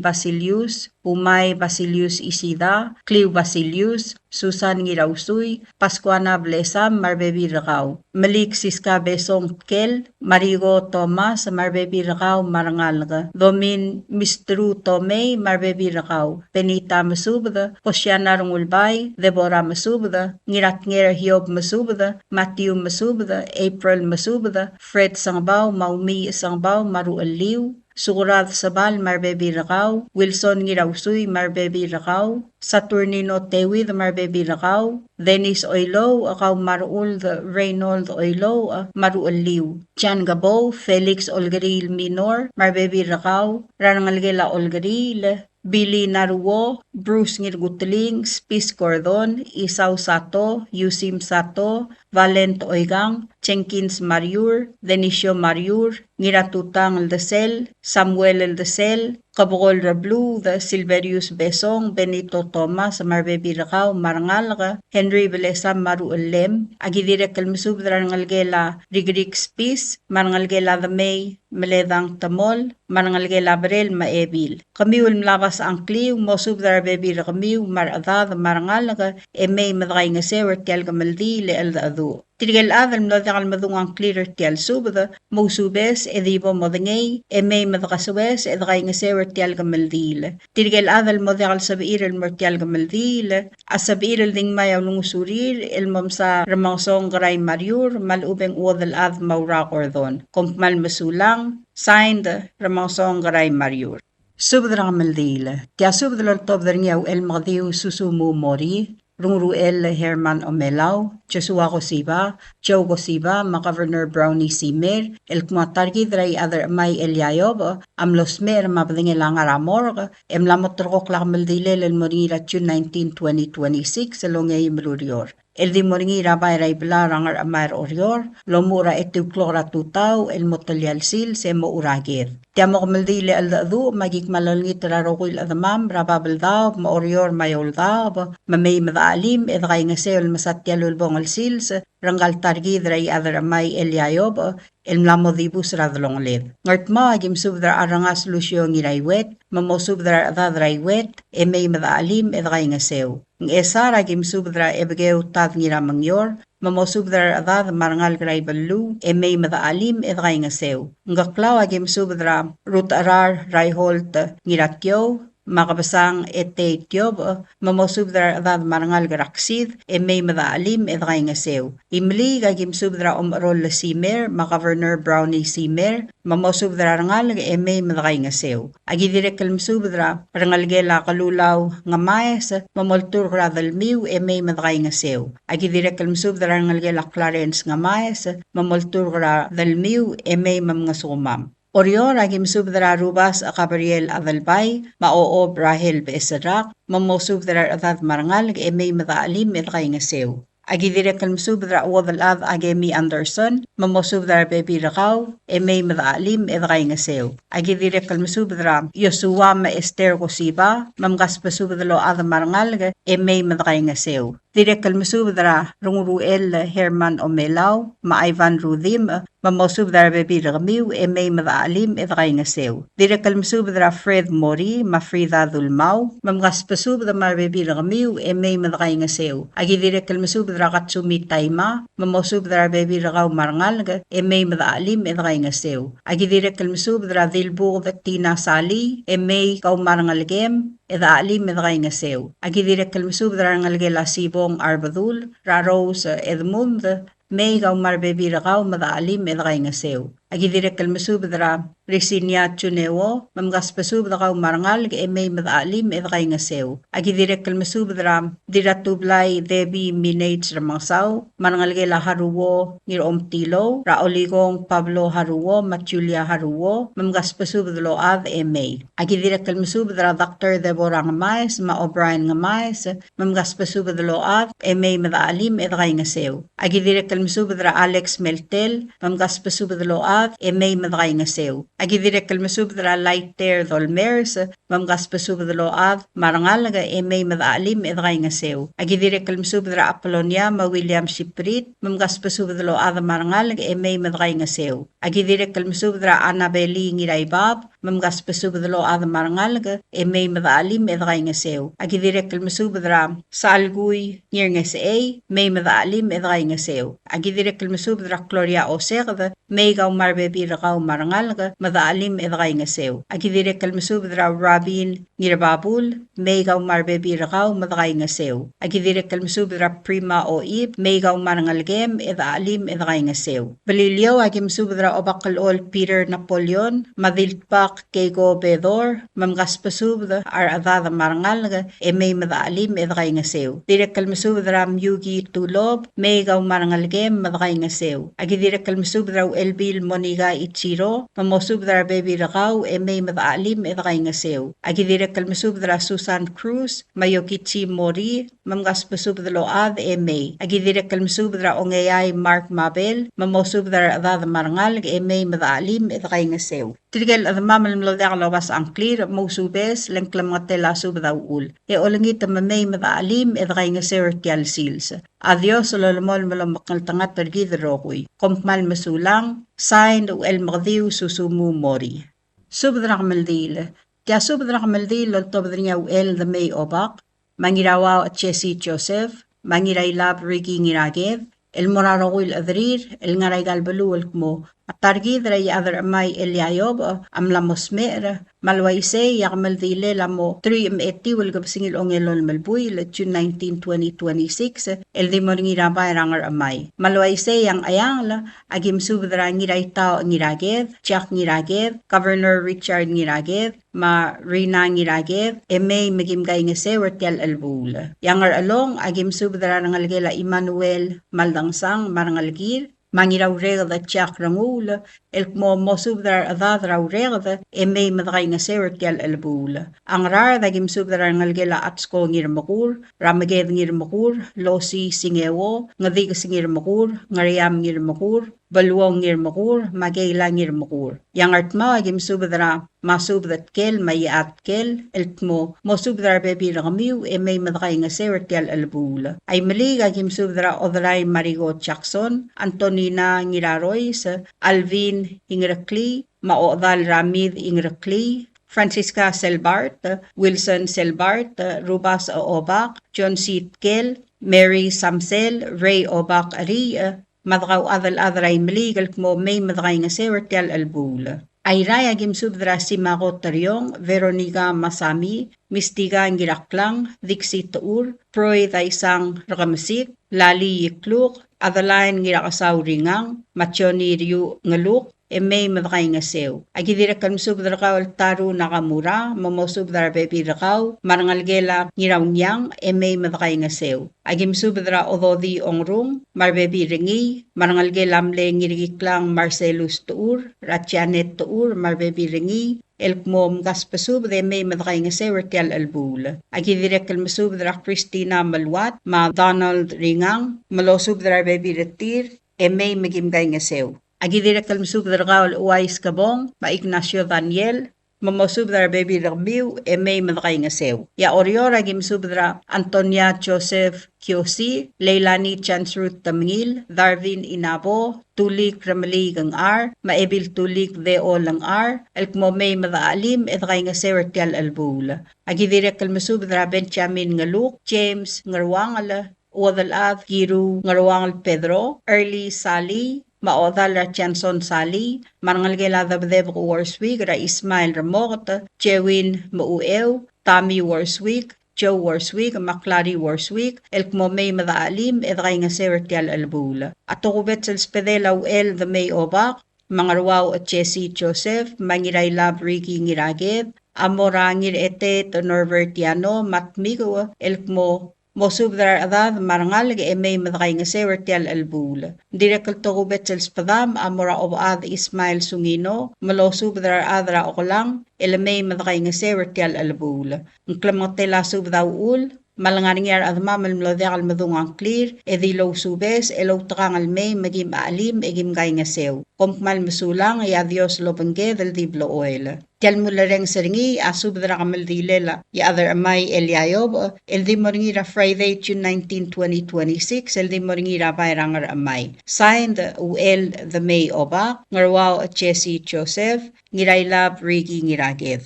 Basilius, Umai Basilius Isida, Kliu Basilius, Susan Ngirausui, Pascuana Blesam, me a rebebil er kau. Melik Siska Besong Tkel, Marigo Thomas, me a rebebil er kau me a rengalek. Domin Mistru Tomei, me a rebebil er kau. Benita Mesubed, Hosiana Rengulbai, Deborah Mesubed, Ngiratnger Hiob Mesubed, Matthew Mesubed, April Mesubed, Fred Sengebau, me a Umi Sengebau, me a ruchelliu, Sukurad Sebal me a rebebil er kau, Wilson Ngirausui me a rebebil er kau, Saturnino Tewid me a rebebil er kau, Dennis Oilouch, kau me a Rechuld Reynold Oilouch me a ruchelliu, Jan Kebou, Felix Olkeriil Minor me a rebebil er kau, er a rengelekel a Olkeriil, Billy Naruo, Bruce Ngirkuteling, Spis Gordon, Isau Sato, Yusim Sato, Valent Oikang, Jenkins Mariur, Denisio Mariur, Ngiratutang Eldesel, Samuel Eldesel, Kebekol Rebluud, Silverius Besong, Benito Thomas me a rebebil er kau me a rengalek, Henry Belesam me a ruchellem. Aki dirrek el mesubed er a rengelekel a Rikrik Spis, me a rengelekel a Demei, Meledang Temol, me a rengelekel a Berel me a Ebil. Kemiu el mla obes a ngkliu, mosubed er a rebebil er kemiu me a rechedad me a rengalek, e mei me dekaingeseu er tia el kemeldiil e cheldecheduch. Tirke el chad el mlo diak el medung a ngklir er tia el subed, mousubes e di bo modengei, e mei me dekasoes e dekaingeseu er tia el kemeldiil. Tirke el chad el mo diak el sebechir el mo er tia el kemeldiil, a sebechir el di ngmai a ulengusurir el mo msa Remengesong Kerai Mariur, me a lechub e ng Uodelchad Maura Gordon. Kom kmal mesulang, signed, Remengesong Kerai Mariur. Subed er a kemeldiil. Tia subed el oltobed er ngii a Uchelmekediu Susumu Mori, Rungruchel Herman Omelau, Joshua Kosiba, Joe Kosiba, me a Governor Brownie Simer, el kmo a ta er kid er a Iechad er a Chemai Elia Iobech, a mlo smecher me a bedengel a ngar er a morgue, e mla mo terrekokl a kemeldiilel el mo er ngii er a June nineteen, twenty twenty-six, el ongeim el ureor. El di mo er ngii er a bai er a Ibelau er a Ngerchemai er Oreor, el omuchel er a etiu el klok er a tutau, el mo telia el sils e mochu er a ked. Tia mo kemeldiil e cheldecheduch, me aki kmal olengit er a rokui el chedemam er a Babeldaob, me a Oreor me a Eouldaob, me mei me dechachelim e dekaingeseu el mesa tia el ulebongel sils er ngka el ta er kid er a Iechad er a Chemai Elia Iobech, el mla mo dibus er a delongeled. Ngardmau, aki mesubed er a Arrengas Lucio Ngiraiuet, me mosubed er a rechedad er a Iuet, e mei me dechachelim e dekaingeseu. Ngchesar, aki mesubed er a Ebekeu Tad Ngiramengior, me mosubed er a rechedad me a rengalek er a Ibeluu, e mei me dechachelim e dekaingeseu. Ngkeklau, aki mesubed er a Rutecherar Raiholt Ngiratiou, me a Kebesang Etei Tiobech, me mosubed er a rechedad me a rengalek er a Ksid, e mei me dechachelim e dekaingeseu. Imeliik, aki mesubed er a Omecherol Simer, me a Governor Brownie Simer, me mosubed er a rengalek e mei me dekaingeseu. Aki dirrek el mesubed er a rengelekel a Kelulau Ngemaes, me molturk er a delmiu e mei me dekaingeseu. Aki dirrek el mesubed er a rengelekel a Clarence Ngemaes, me molturk er a delmiu e mei me mngesukemam. Oreor, aki mesubed er a Rubasech Gabriel Adelbai, me a Ochob Rahel Becheserrak, me mosubed er a rechedad me a rengalek e mei me dechachelim e dekaingeseu. Aki dirrek el mesubed er a Uodelchad Akemi Anderson, me mosubed er a rebebil er kau, e mei me dechachelim e dekaingeseu. Aki dirrek el mesubed er a Joshua me a Esther Kosiba, me mkasbesubed el ochad me a rengalek, e mei me dekaingeseu. Dirrek el mesubed er a Rungruchel Herman Omelau, me a Ivan Rudimch, me mosubed er a rebebil er kemiu, e mei me dechachelim e dekaingeseu. Dirrek el mesubed er a Fred Mori, me a Frida Dulmau, me mkasbesubed me a rebebil er kemiu, e mei me dekaingeseu. Aki dirrek el mesubed er a Katsumi Taima, me mosubed er a rebebil er kau me a rengalek, e mei me dechachelim e dekaingeseu. Aki dirrek el mesubed er a Dilbuked Tina Sali, e mei kau me a rengelekem, e dechachelim e dekaingeseu. Aki dirrek el mesubed er a rengelekel a Sibong Arbedul, er a Rose Edmund, mei kau me a rebebil er kau me dechachelim e dekaingeseu. Aki dirrek el mesubed er a Risinia Juneo, me mkasbesubed kau me a rengalek e mei me dechachelim e dekaingeseu. Aki dirrek el mesubed er a Dirratublai Debbie Minage Remengesau, me a rengelekel a Haruo Ngiromtilou, er a Olikong Pablo Haruo, me a Julia Haruo, me mkasbesubed el ochad e mei. Aki dirrek el mesubed er a Doctor Deborah Ngemaes, me a O'Brien Ngemaes, me mkasbesubed el ochad, e mei me dechachelim e dekaingeseu. Aki dirrek el mesubed er a Alex Meltel, me mkasbesubed el ochad, e mei me dekaingeseu. Aki dirrek el mesubed er a Laiter Dolmers, me mkasbesubed el ochad, me a rengalek, e mei me dechachelim e dekaingeseu. Aki dirrek el mesubed er a Apolonia, me a William Siprit, me mkasbesubed el ochad, me a rengalek, e mei me dekaingeseu. Aki dirrek el mesubed er a Annabeli Ngiraibab, me mkasbesubed el ochad me a rengalek, e mei me dechelim e dekaingeseu. Aki dirrek el mesubed er a Salkui Ngirngesechei, mei me dechelim e dekaingeseu. Aki dirrek el mesubed er a Gloria Oseked, mei kau me a rebebil er kau me a rengalek, me dechelim e dekaingeseu. Aki dirrek el mesubed er a Rabin Ngirbabul, mei kau me a rebebil er kau me dekaingeseu. Aki dirrek el mesubed er a Prima Oib, mei kau me a rengelekem e dechelim e dekaingeseu. Beliliou, aki mesubed er a Obakelchol Peter Napoleon, me a Diltbak Keiko Bedor, me mkasbesubed a rechedad me a rengalek, e mei me dechelim e dekaingeseu. Dirrek el mesubed er a Miuki Tulop, mei kau me a rengelekem me dekaingeseu. Aki dirrek el mesubed er a Uchelbil Monica Ichiro, me mosubed er a rebebil er kau, e mei me dechelim e dekaingeseu. Aki dirrek el mesubed er a Susan Cruz, me a Yokichi Mori, me mkasbesubed el ochad e mei. Aki dirrek el mesubed er a Ongeai Mark Mabel, me mosubed er a rechedad me a rengalek, e mei me dechelim e dekaingeseu. Tirke el chedemam el mlo diak lobasech a ngklir, mousubes, le ng klemengetel a subed a uchul. E olengit me mei me dechelim e dekaingeseu er tia el sils. A Dios a lolemolem el omekngeltengat er kid el rokui. Kom kmal mesulang, sain, Uchelmekediu Susumu Mori. Subed er a kemeldiil. Tia subed er a kemeldiil el oltobed er ngii a Uchel Demei Obak, me a Ngirauau Jesse Joseph, me a Ngirailab Ricky Ngiraked, el mo er a rokui el chederir el ngar er aika el beluu el kmo a ta er kid er a Iechad er a Chemai el Elia Iobech a mla mo smecher, me a le uaisei e a kemeldiil a mo truich me a etiu el kebesengil a ongelolem el buil, June nineteen, twenty twenty-six, el di mo er ngii er a bai er a Ngerchemai. Me a le uaisei e a Ngcheangel, aki mesubed er a Ngiraitau Ngiraked, Jack Ngiraked, Governor Richard Ngiraked, me a Rina Ngiraked, e mei me kim kaingeseu er tia el chelebuul. E a Ngerchelong, aki mesubed er a rengelekel a Emmanuel Maldangsang me a rengelekir, me a Ngiraureked Jack Renguul, el kmo mosubed er a rechedad er a Ureked, e mei me dekaingeseu er tia el chelebuul. A Ngaraard, aki mesubed er a rengelekel a Atsko Ngirmekur, er a Meked Ngirmekur, Losi Singeo, Ngedikes Ngirmekur, Ngeriam Ngirmekur, Beluong Ngirmekur, me a Keila Ngirmekur. E a Ngardmau, aki mesubed er a Masubed Tkel me a Iat Tkel, el kmo mosubed er a rebebil er kemiu e mei me dekaingeseu er tia el chelebuul. A Imeliik, aki mesubed er a Oderai Mariko Jackson, Antonina Ngirarois, Alvin Ingereklii, me a Odal Ramid Ingereklii, Francisca Selbart, Wilson Selbart, Rubas Obak, John C. Tkel, Mary Samsel, Ray Obak Riich, me a dekauchad el chad er a Imeliik el kmo mei me dekaingeseu er tia el chelebuul. A Irrai, aki mesubed er a Simako Teriong, Veronica Masami, Mistika Ngiraklang, Dixie Techur, Freud Aisang Rekemesik, Lali Ikluk, Adeline Ngirakesau Ringang, me a Johnny Riu Ngeluk, e mei me dekaingeseu. Aki dirrek el mesubed er kau el Taru Nakamura, me mosubed er a rebebil er kau, me a rengelekel a Ngiraungiang, e mei me dekaingeseu. Aki mesubed er a Ododi Ongrung, me a rebebil er ngii, me a rengelekel a mle Ngirkiklang Marcelus Techur, er a Janet Techur, me a rebebil er ngii, el kmo mkasbesubed e mei me dekaingeseu er tia el chelebuul. Aki dirrek el mesubed er a Christina Meluat, me a Donald Ringang, me losubed er a rebebil er tir, e mei me kim kaingeseu. Aki dirrek el mesubed er kau el Uais Kebong, me a Ignacio Daniel, me mosubed er a rebebil er kemiu, e mei me dekaingeseu. E a Oreor, aki mesubed er a Antonia Joseph Kiosi, Leilani Chance Ruth Temengil, Darwin Inabo, Tulik Remeliik Ngchar, me a Ebil Tulik Deo Lengchar, el kmo mei me dechelim e dekaingeseu er tia el chelebuul. Aki dirrek el mesubed er a Benjamin Ngeluk, James Ngeruangel, Uodelchad Kiru Ngeruangel Pedro, Early Sali, me a Odal er a Johnson Sali, me a rengelekel a Debedebek Worswick er a Ismael Remoket, Jewin Meucheu, Tommy Worswick, Joe Worswick, me a Clary Worswick, el kmo mei me dechelim e dekaingeseu er tia el chelebuul. A tokubets el sbedel a Uchel Demei Obak, me a Ngeruau Jesse Joseph, me a Ngirailab Ricky Ngiraked, a mo er a Ngirchetet Norbert Yano, me a Tmikeu, el kmo mosubed er a rechedad me a rengalek e mei me dekaingeseu er tia el chelebuul. Ng dirrek el tokubets el sbedam a mo er a Obechad Ismael Sungino, me losubed er a rechad er a Okelang, el mei me dekaingeseu er tia el chelebuul. Ng klemengetel a subed a uchul, me a lengar er ngii a rechedemam el mlo diak el medung a ngklir, e di lousubes, e loutekangel mei me kim chelim e kim kaingeseu. Kom kmal mesulang, e a Dios lobengked el di blechoel. Tia el mulerrenges er ngii a subed er a kemeldilel a Iechad er Chemai Elia Iobech, el di mo er ngii er a Friday, June nineteen, twenty twenty-six, el di mo er ngii er a bai er a Ngerchemai. Signed, Uchel Demei Obak, Ngeruaoch Jesse Joseph, Ngirailab Ricky Ngiraked.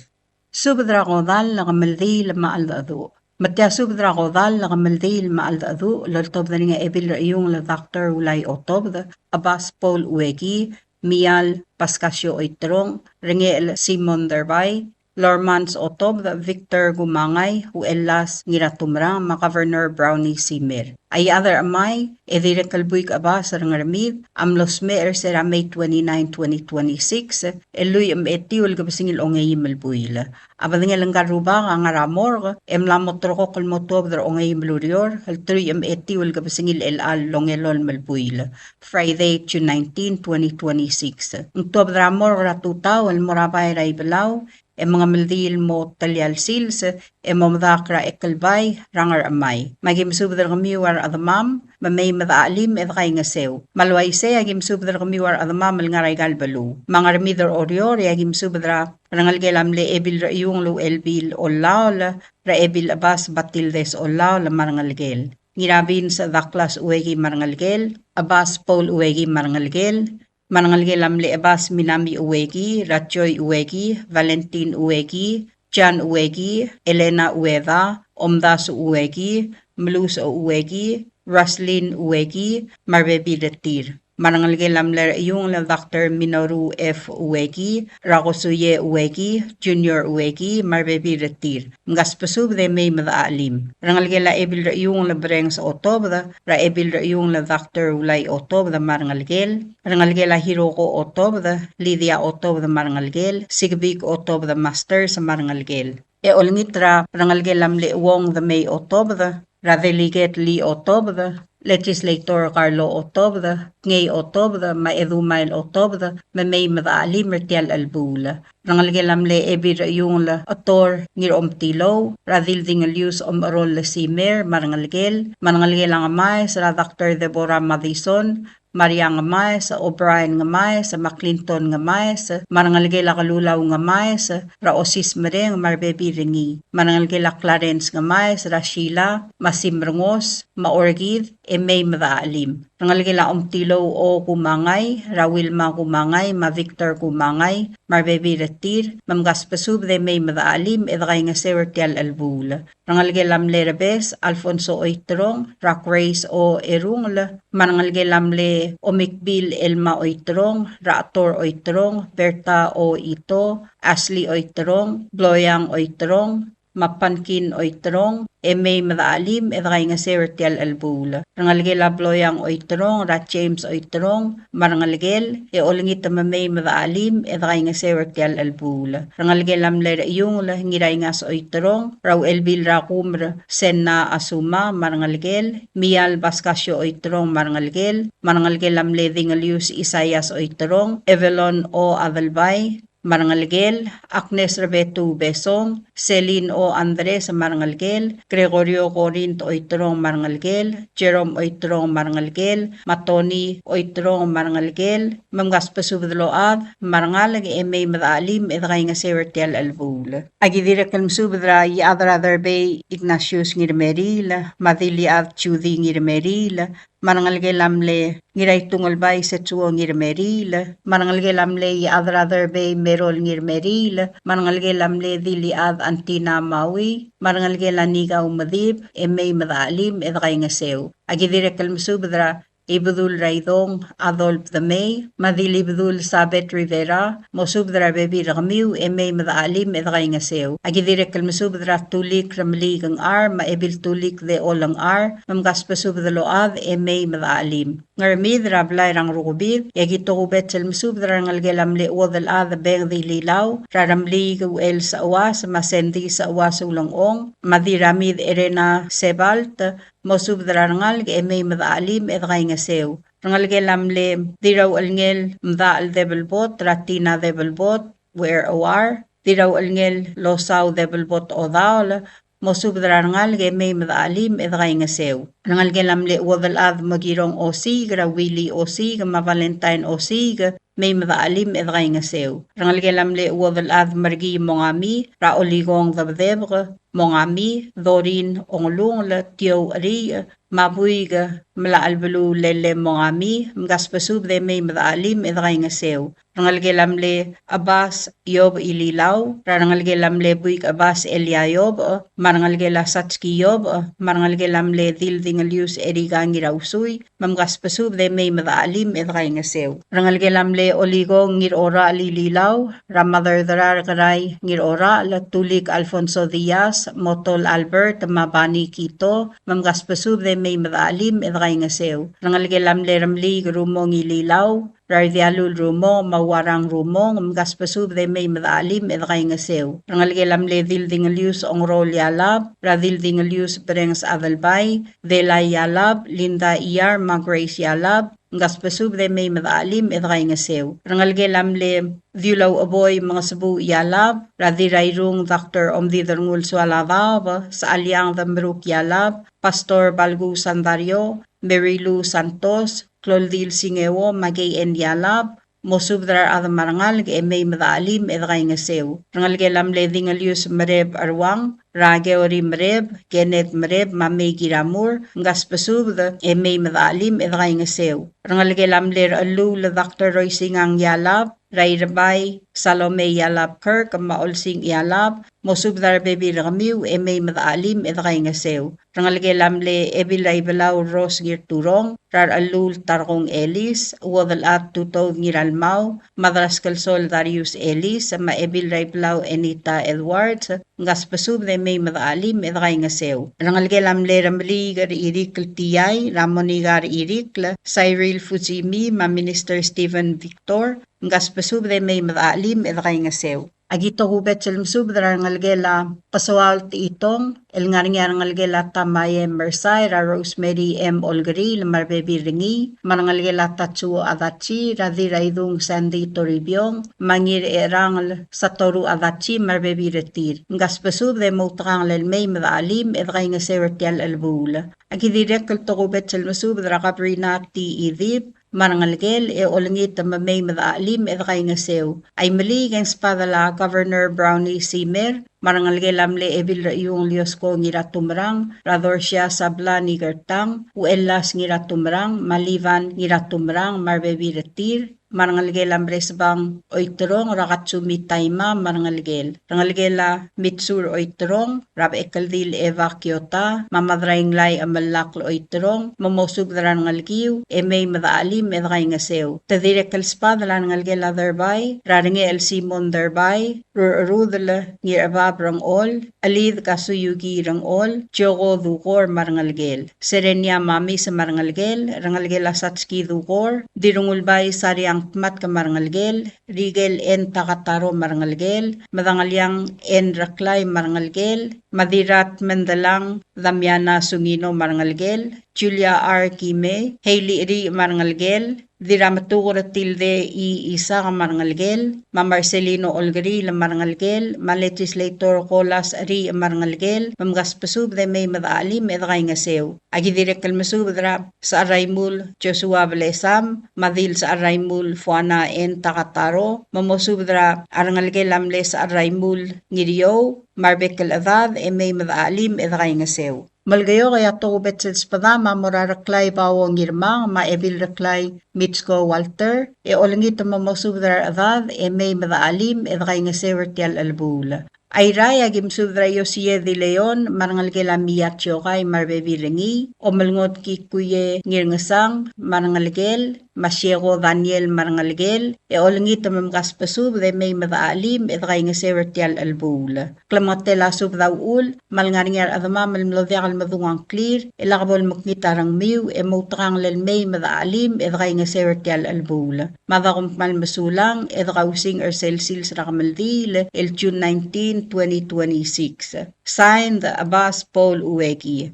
Subed er a kodall el kemeldiil me a cheldecheduch. Me tia subed er a kodall el kemeldiil me a cheldecheduch el oltobed er ngii a Ebil er a Iungel el Doctor Ulai Otobed, Chebas Paul Ueki, Mial Pascasio Oiterong, Rengechel Simon Derbai, Lormans Otobed, Victor Kumangai, Uchelas Ngiratumerang, me a Governor Brownie Simer. A Iechad er Chemai, e dirrek el buik Chebas er Ngermid, a mlo smecher er se er a May twenty-nine, twenty twenty-six, el lluich me a etiu el kebesengil a ongeim el buil. A bedengel ngka el rubak a ngar er a morgue, e mla mo terrekokl el mo tuobed er a ongeim el ureor, el teruich me a etiu el kebesengil er chelecha el ongelolem el buil. Friday, June nineteen, twenty twenty-six. Ng tuobed er a morgue er a tutau el mo er a bai er a Ibelau, e mengemeldiil el mo telia el sils, e mo medakl er a Ekelbai er a Ngerchemai. Me aki mesubed er kemiu a rechedemam, me mei me dechelim e dekaingeseu. Me a le uaisei, aki mesubed er kemiu a rechedemam el ngar er aika el beluu. Me a Ngermid er Oreor, e aki mesubed er a rengelekel a mle Ebil er a Iungel Uchelbil Ollaol, er a Ebil Chebas Batildes Ollaol me a rengelekel. Ngirabins Douglas Ueki me a rengelekel, Chebas Paul Ueki me a rengelekel, me a rengelekel a mle Chebas Minami Ueki, er a Joy Ueki, Valentin Ueki, Jan Ueki, Elena Ueda, Omdasu Ueki, Melus Ueki, Roslyn Ueki, me a rebebil er tir. Me a rengelekel a mle Iungel Doctor Minoru F. Ueki, er a Kosuie Ueki, Junior Ueki, me a rebebil er tir. Mkasbesubed e mei me dechelim. Rengelekel a Ebil er a Iungel Brengs Otobed, er a Ebil er a Iungel Doctor Ulai Otobed me a rengelekel. Rengelekel a Hiroko Otobed, Lydia Otobed me a rengelekel, Sigbik Otobed Masters me a rengelekel. E olengit er a rengelekel a mle Uong Demei Otobed, er a Delegate Lee Otobed, Legislator Carlo Otobed, Ngei Otobed, me a Edumael Otobed, me mei me dechelim er tia el chelebuul. Rengelekel a mle Ebil er a Iungel Chetor Ngiromtilou, er a Dildingelius Omecherol Simer, me a rengelekel, me a rengelekel a Ngemaes, er a Doctor Deborah Madison, Maria Ngemaes, O'Brien Ngemaes, me a Clinton Ngemaes, me a rengelekel a Kelulau Ngemaes, er a Osis Mereng, me a rebebil er ngii, me a rengelekel a Clarence Ngemaes, er a Sheila, me a Simrengos, me a Orchid, e mei me dechelim. Rengelekel a Omtilou O. Kumangai, er a Wilma Kumangai, me a Victor Kumangai, me a rebebil er tir, me mkasbesubed e mei me dechelim, e dekaingeseu er tia el chelebuul. Rengelekel a mle Rebes, Alfonso Oiterong, er a Grace O. Erungel, me a rengelekel a mle Omikbil Elma Oiterong, er a Chetor Oiterong, Berta O. Ito, Ashley Oiterong, Bloiang Oiterong, me a Pankin Oiterong, e mei me dechelim, e dekaingeseu er tia el chelebuul. Rengelekel a Bloiang Oiterong, er a James Oiterong, me a rengelekel, e olengit me mei me dechelim, e dekaingeseu er tia el chelebuul. Rengelekel a mle Iungel Ngiraingas Oiterong, er a Uchelbil er a Kumer Senna Asuma, me a rengelekel, Mial Bascasio Oiterong, me a rengelekel, me a rengelekel a mle Dingelius Isaias Oiterong, Evelon O. Adelbai, me a rengelekel, Agnes Rebetu Besong, Celine O. Andres me a rengelekel, Gregorio Corinth Oiterong me a rengelekel, Jerome Oiterong me a rengelekel, me a Tony Oiterong me a rengelekel, me mkasbesubed el ochad, me a rengalek e mei me dechelim e dekaingeseu er tia el chelebuul. Aki dirrek el mesubed er a Iechad er a Derbei Ignatius Ngirmeriil, me a Dilichad Judy Ngirmeriil, me a rengelekel a mle Ngiraitungelbai Setsuo Ngirmeriil, me a rengelekel a mle Iechad er a Derbei Merol Ngirmeriil, me a rengelekel a mle Dilichad Antina Maui, me a rengelekel a Nikau Medib, e mei me dechelim e dekaingeseu. Aki dirrek el mesubed er a Ibedul er a Idong Adolf Demei, me a Dilibedul Sabet Rivera, mosubed er a rebebil er kemiu e mei me dechelim e dekaingeseu. Aki dirrek el mesubed er a Tulik Remeliik Ngchar, me a Ebil Tulik Dechol Ngchar, me mkasbesubed el ochad e mei me dechelim. Ngermid er a blai er a Ngerukebid, e aki tokubets el mesubed er a rengelekel a mle Uodelchad Beng Dililau, er a Remeliik Uchel Sechuas, me a Sandy Sechuas Ulengchong, me a Diramid Erena Sebalt, mosubed er a rengalek e mei me dechelim e dekaingeseu. Rengelekel a mle Dirrauchelngel Mdachel Debelbot, er a Tina Debelbot, Uer Ouar, Dirrauchelngel Losau Debelbot Odaol, mosubed er a rengalek e mei me dechelim e dekaingeseu. Rengelekel a mle Uodelchad Mokirong Osiik, er a Willy Osiik, me a Valentine Osiik, mei me dechelim e dekaingeseu. Rengelekel a mle Uodelchad Merkii Mongami, er a Olikong Debedebek Mongami, Dorin Ongelungel, Tiou Cheriich, me a buik me a Chelbeluu Lele Mongami, mkasbesubed e mei me dechelim e dekaingeseu. Rengelekel a mle Chebas Iyob Ililau, er a rengelekel a mle buik Chebas Elia Iyob, me a rengelekel a Satski Iyob, me a rengelekel a mle Dildingelius Erika Ngirausui, me mkasbesubed e mei me dechelim e dekaingeseu. Rengelekel a mle Olikong Ngirorachel Ililau, er a Mother Derar Kerai Ngirorachel, Tulik Alfonso Diaz, Motol Albert, me a Bani Kito, me mkasbesubed e mei me dechelim e dekaingeseu. Rengelekel a mle Remeliik Rumong Ililau, er a Rdialul Rumong, me a Uarang Rumong, mkasbesubed e mei me dechelim e dekaingeseu. Rengelekel a mle Dildingelius Ongerol Ialab, er a Dildingelius Berenges Adelbai, Delai Ialab, Linda Iyar, me a Grace Ialab, mkasbesubed e mei me dechelim e dekaingeseu. Rengelekel a mle Diulau Cheboi Mengesebuu Ialab, er a Dirairung Doctor Omdid er Ngul Sualadaob, Sechaliang Demeruk Ialab, Pastor Balku Sandario, Mary Lou Santos, Kloldil Singeo, me a Kei En Ialab, mosubed er a rechad me a rengalek e mei me dechelim e dekaingeseu. Rengelekel a mle Dingelius Mereb Cheruang, er a Keori Mereb, Kenneth Mereb, me a Mei Kiramur, mkasbesubed e mei me dechelim e dekaingeseu. Rengelekel a mle Rechelluul Doctor Roisingang Ialab, er a Irebai Salome Ialab Kirk, me a Olsing Ialab, mosubed er a rebebil er kemiu e mei me dechelim e dekaingeseu. Rengelekel a mle Ebil er a Ibelau Rose Ngirturong, er a Rechelluul Tarkong Elis, Uodelchad Tutoud Ngiralmau, me a Draskelsol Darius Elis, me a Ebil er a Ibelau Enita Edwards, mkasbesubed e mei me dechelim e dekaingeseu. Rengelekel a mle Remeliik er Irikl Tiai, er a Monika er Irikl, Cyril Fujimi, me a Minister Stephen Victor, mkasbesubed e mei me dechelim e dekaingeseu. Aki tokubets el mesubed er a rengelekel a Kesoaol Techitong, el ngar er ngii a rengelekel a Tamae Mersai, er a Rosemary M. Olkeriil, me a rebebil er ngii, me a rengelekel a Tatsuo Adachi, er a Diraidung Sandy Toribiong, me a Ngircherangel Satoru Adachi, me a rebebil er tir. Mkasbesubed e moutekangel el mei me dechelim e dekaingeseu er tia el chelebuul. Aki dirrek el tokubets el mesubed er a Kabrina T. Idip, me a rengelekel, e olengit me mei me dechelim e dekaingeseu. Aimeliik e ng sbadel a Governor Brownie Simer, me a rengelekel a mle Ebil er a Iung Liosko Ngiratumerang, er a Dorsia Sabla Nikertang, Uellas Ngiratumerang, me a Livan Ngiratumerang, me a rebebil er tir, me a rengelekel a Mresbang Oiterong, er a Katsumi Taima, me a rengelekel. Rengelekel a Mitsur Oiterong, er a Bechekeldil Eva Kiota, me a Madrainglai Emelakl Oiterong, me mosubed er a rengelekiu, e mei me dechelim e dekaingeseu. Te dirrek el sbadel a rengelekel a Derbai, er a Rengechel Simon Derbai, Rurcherudel Ngirchebab Rengchol, Chelid Kasuyuki Rengchol, Joko Dukor me a rengelekel. Serenia Mamis me a rengelekel, rengelekel a Satski Dukor, Dirungulbai Sariang Tmatk me a rengelekel, Rikel En Takataro me a rengelekel, Medangeliang En Reklai me a rengelekel, me a Dirat Mendelang Damiana Sungino me a rengelekel, Julia R. Kime, Hailey Ri me a rengelekel, Dirametuker Tilde I. Isaac me a rengelekel, me a Marcelino Olkeriil me a rengelekel, me a Legislator Kolas Ri me a rengelekel, me mkasbesubed e mei me dechelim e dekaingeseu. Aki dirrek el mesubed er a Secharraimul Joshua Blesam, me a Dil Secharraimul Fuana En Takataro, me mosubed er a rengelekel a mle Secharraimul Ngiriou, me a rebek el chedad e mei me dechelim e dekaingeseu. Melekeok e a tokubets el sbedam a mo er a Reklai Bao Ngirmang, me a Ebil Reklai Mitsko Walter, e olengit me mosubed er a rechedad e mei me dechelim e dekaingeseu er tia el chelebuul. Airai, aki mesubed er a Iosie Dileon, me a rengelekel a Mia Tiokai, me a rebebil er ngii, Omelngot Kikuie Ngirngesang, me a rengelekel, me a Sieko Daniel me a rengelekel, e olengit me mkasbesubed e mei me dechelim e dekaingeseu er tia el chelebuul. Klemengetel a subed a uchul, me a lengar er ngii a rechedemam el mlo diak el medung a ngklir, e lak bo lemekngit a rengmiu, e moutekangel el mei me dechelim e dekaingeseu er tia el chelebuul. Mada kom kmal mesulang, e dekausing er sel sils er a kemeldiil, el June nineteen, twenty twenty-six. Signed, Abbas Paul Ueki.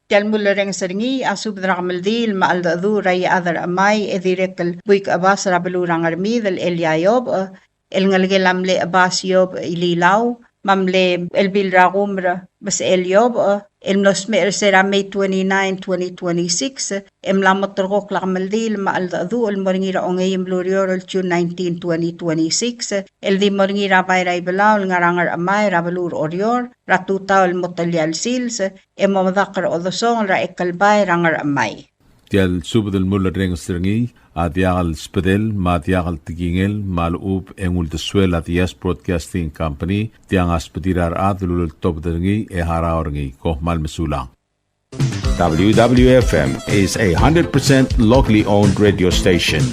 Tia el mulerrenges er ngii a subed er a kemeldiil me a cheldecheduch er a Iechad er a Chemai e dirrek el buik Chebas er a beluu er a Ngermid el Elia Iobech, el ngelekel a mle Chebas Iobech Ililau, me a mle Elbil er a Kumer Besechel Iobech, el mlo smecher er se er a May twenty-nine, twenty twenty-six, e mla mo terrekokl a kemeldiil me a cheldecheduch el mo er ngii er a ongeim el ureor el June nineteen, twenty twenty-six, el di mo er ngii er a bai er a Ibelau el ngar er a Ngerchemai er a beluu er Oreor, er a tutau el mo telia el sils, e mo medakl er a odesongel er a Ekelbai er a Ngerchemai. Tia el subed el mulerrenges er ngii a diak el sbedel me a diak el tekingel me a lechub e ng uldesuel a Diaz Broadcasting Company, tiang a sbedir a rechad el uleltobed er ngii e harau er ngii. Kom kmal mesulang. W W F M is a hundred percent locally owned radio station.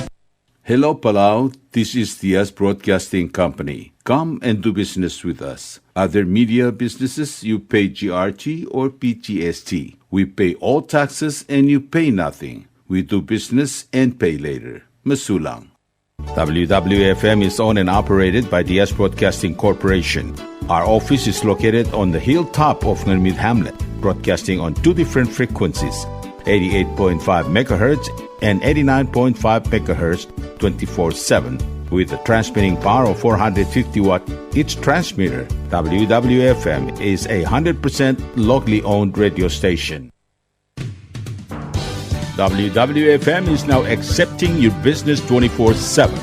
Hello, Palau. This is Diaz Broadcasting Company. Come and do business with us. Other media businesses, you pay G R T or P G S T. We pay all taxes and you pay nothing. We do business and pay later. Mesulang. W W F M is owned and operated by Diaz Broadcasting Corporation. Our office is located on the hilltop of Ngermid Hamlet, broadcasting on two different frequencies, eighty-eight point five megahertz and eighty-nine point five megahertz, twenty-four seven, with a transmitting power of four hundred fifty watt each transmitter. W W F M is a hundred percent locally owned radio station. W W F M is now accepting your business twenty-four seven.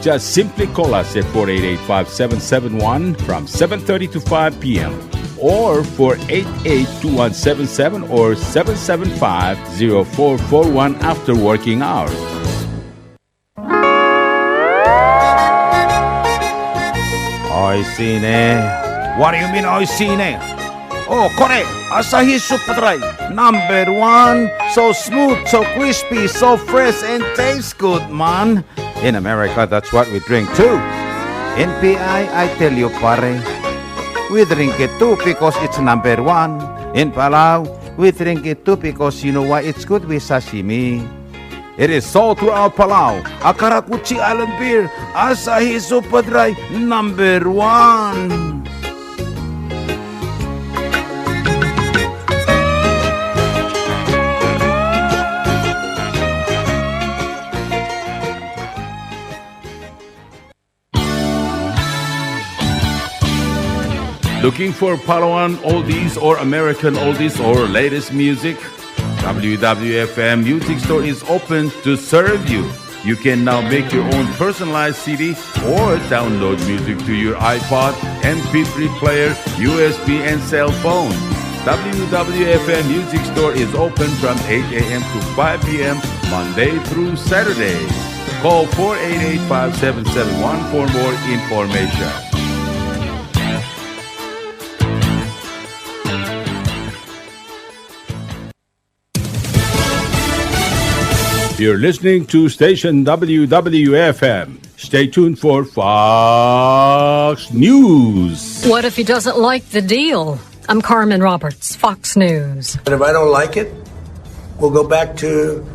Just simply call us at four eight eight, five seven seven one from seven thirty to five p m, or four eight eight, two one seven seven or seven seven five, zero four four one after working hours. Oishii ne. What do you mean, oishii ne? Oh, kore, Asahi Super Dry, number one. So smooth, so crispy, so fresh, and tastes good, man. In America, that's what we drink too. In P I, I tell you, pare, we drink it too because it's number one. In Palau, we drink it too because you know why? It's good with sashimi. It is sold throughout Palau. A karakuchi island beer, Asahi Super Dry, number one. Looking for Palauan oldies or American oldies or latest music? W W F M Music Store is open to serve you. You can now make your own personalized C D or download music to your iPod, M P three player, U S B, and cell phone. W W F M Music Store is open from eight a.m. to five p.m. Monday through Saturday. Call four eight eight, five seven seven one for more information. You're listening to station W W F M. Stay tuned for Fox News. What if he doesn't like the deal? I'm Carmen Roberts, Fox News. And if I don't like it, we'll go back to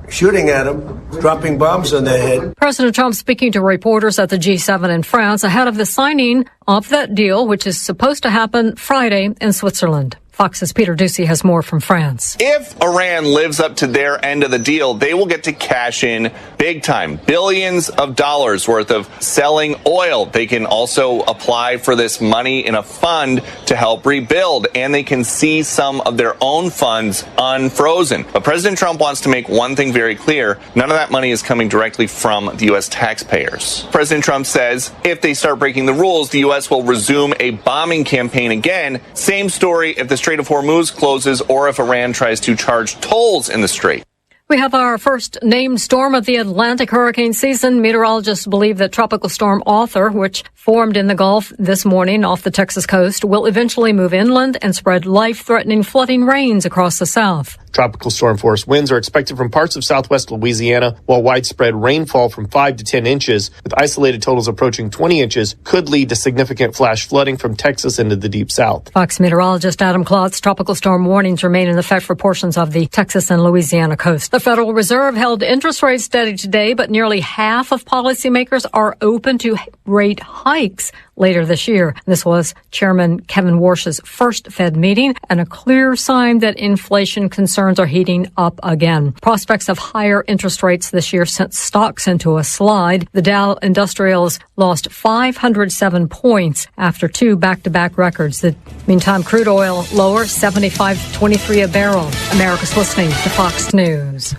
shooting at 'em, dropping bombs on their head. President Trump speaking to reporters at the G seven in France ahead of the signing of that deal, which is supposed to happen Friday in Switzerland. Fox's Peter Doocy has more from France. If Iran lives up to their end of the deal, they will get to cash in big time, billions of dollars worth of selling oil. They can also apply for this money in a fund to help rebuild, and they can see some of their own funds unfrozen. But President Trump wants to make one thing very clear. None of that money is coming directly from the U S taxpayers. President Trump says if they start breaking the rules, the U S will resume a bombing campaign again. Same story if the Strait of Hormuz closes or if Iran tries to charge tolls in the strait. We have our first named storm of the Atlantic hurricane season. Meteorologists believe that Tropical Storm Arthur, which formed in the Gulf this morning off the Texas coast, will eventually move inland and spread life-threatening flooding rains across the South. Tropical storm force winds are expected from parts of southwest Louisiana, while widespread rainfall from five to ten inches, with isolated totals approaching twenty inches, could lead to significant flash flooding from Texas into the Deep South. Fox meteorologist Adam Klotz. Tropical storm warnings remain in effect for portions of the Texas and Louisiana coast. The Federal Reserve held interest rates steady today, but nearly half of policymakers are open to rate hikes later this year. This was Chairman Kevin Warsh's first Fed meeting and a clear sign that inflation concerns are heating up again. Prospects of higher interest rates this year sent stocks into a slide. The Dow Industrials lost five hundred seven points after two back-to-back records. The meantime, crude oil lower, seventy-five twenty-three a barrel. America's listening to Fox News.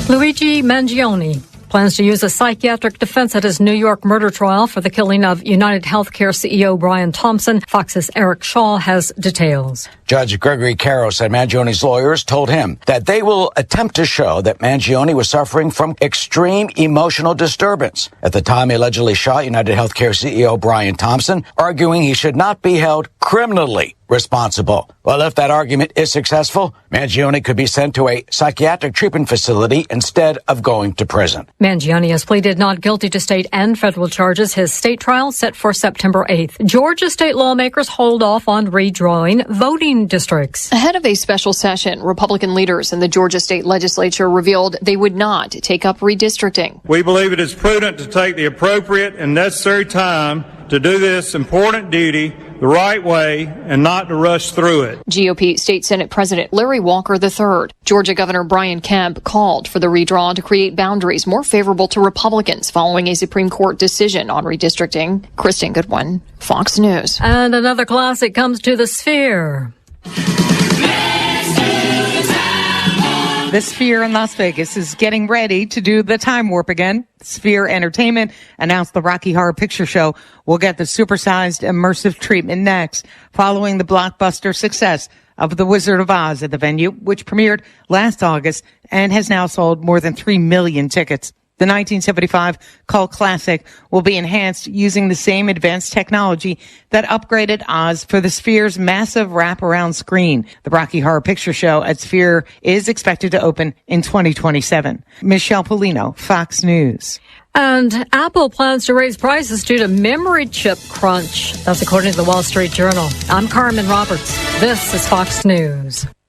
Luigi Mangione plans to use a psychiatric defense at his New York murder trial for the killing of United Healthcare C E O Brian Thompson. Fox's Eric Shaw has details. Judge Gregory Caro said Mangione's lawyers told him that they will attempt to show that Mangione was suffering from extreme emotional disturbance at the time he allegedly shot United Healthcare C E O Brian Thompson, arguing he should not be held criminally responsible. Well, if that argument is successful, Mangione could be sent to a psychiatric treatment facility instead of going to prison. Mangione has pleaded not guilty to state and federal charges. His state trial set for September eighth. Georgia state lawmakers hold off on redrawing voting districts. Ahead of a special session, Republican leaders in the Georgia state legislature revealed they would not take up redistricting. We believe it is prudent to take the appropriate and necessary time to do this important duty the right way and not to rush through it. G O P State Senate President Larry Walker the third. Georgia Governor Brian Kemp called for the redraw to create boundaries more favorable to Republicans following a Supreme Court decision on redistricting. Kristen Goodwin, Fox News. And another classic comes to the Sphere. The Sphere in Las Vegas is getting ready to do the Time Warp again. Sphere Entertainment announced the Rocky Horror Picture Show will get the supersized immersive treatment next, following the blockbuster success of The Wizard of Oz at the venue, which premiered last August and has now sold more than three million tickets. The nineteen seventy-five cult classic will be enhanced using the same advanced technology that upgraded Oz for the Sphere's massive wraparound screen. The Rocky Horror Picture Show at Sphere is expected to open in twenty twenty-seven. Michelle Pollino, Fox News. And Apple plans to raise prices due to memory chip crunch. That's according to the Wall Street Journal. I'm Carmen Roberts. This is Fox News.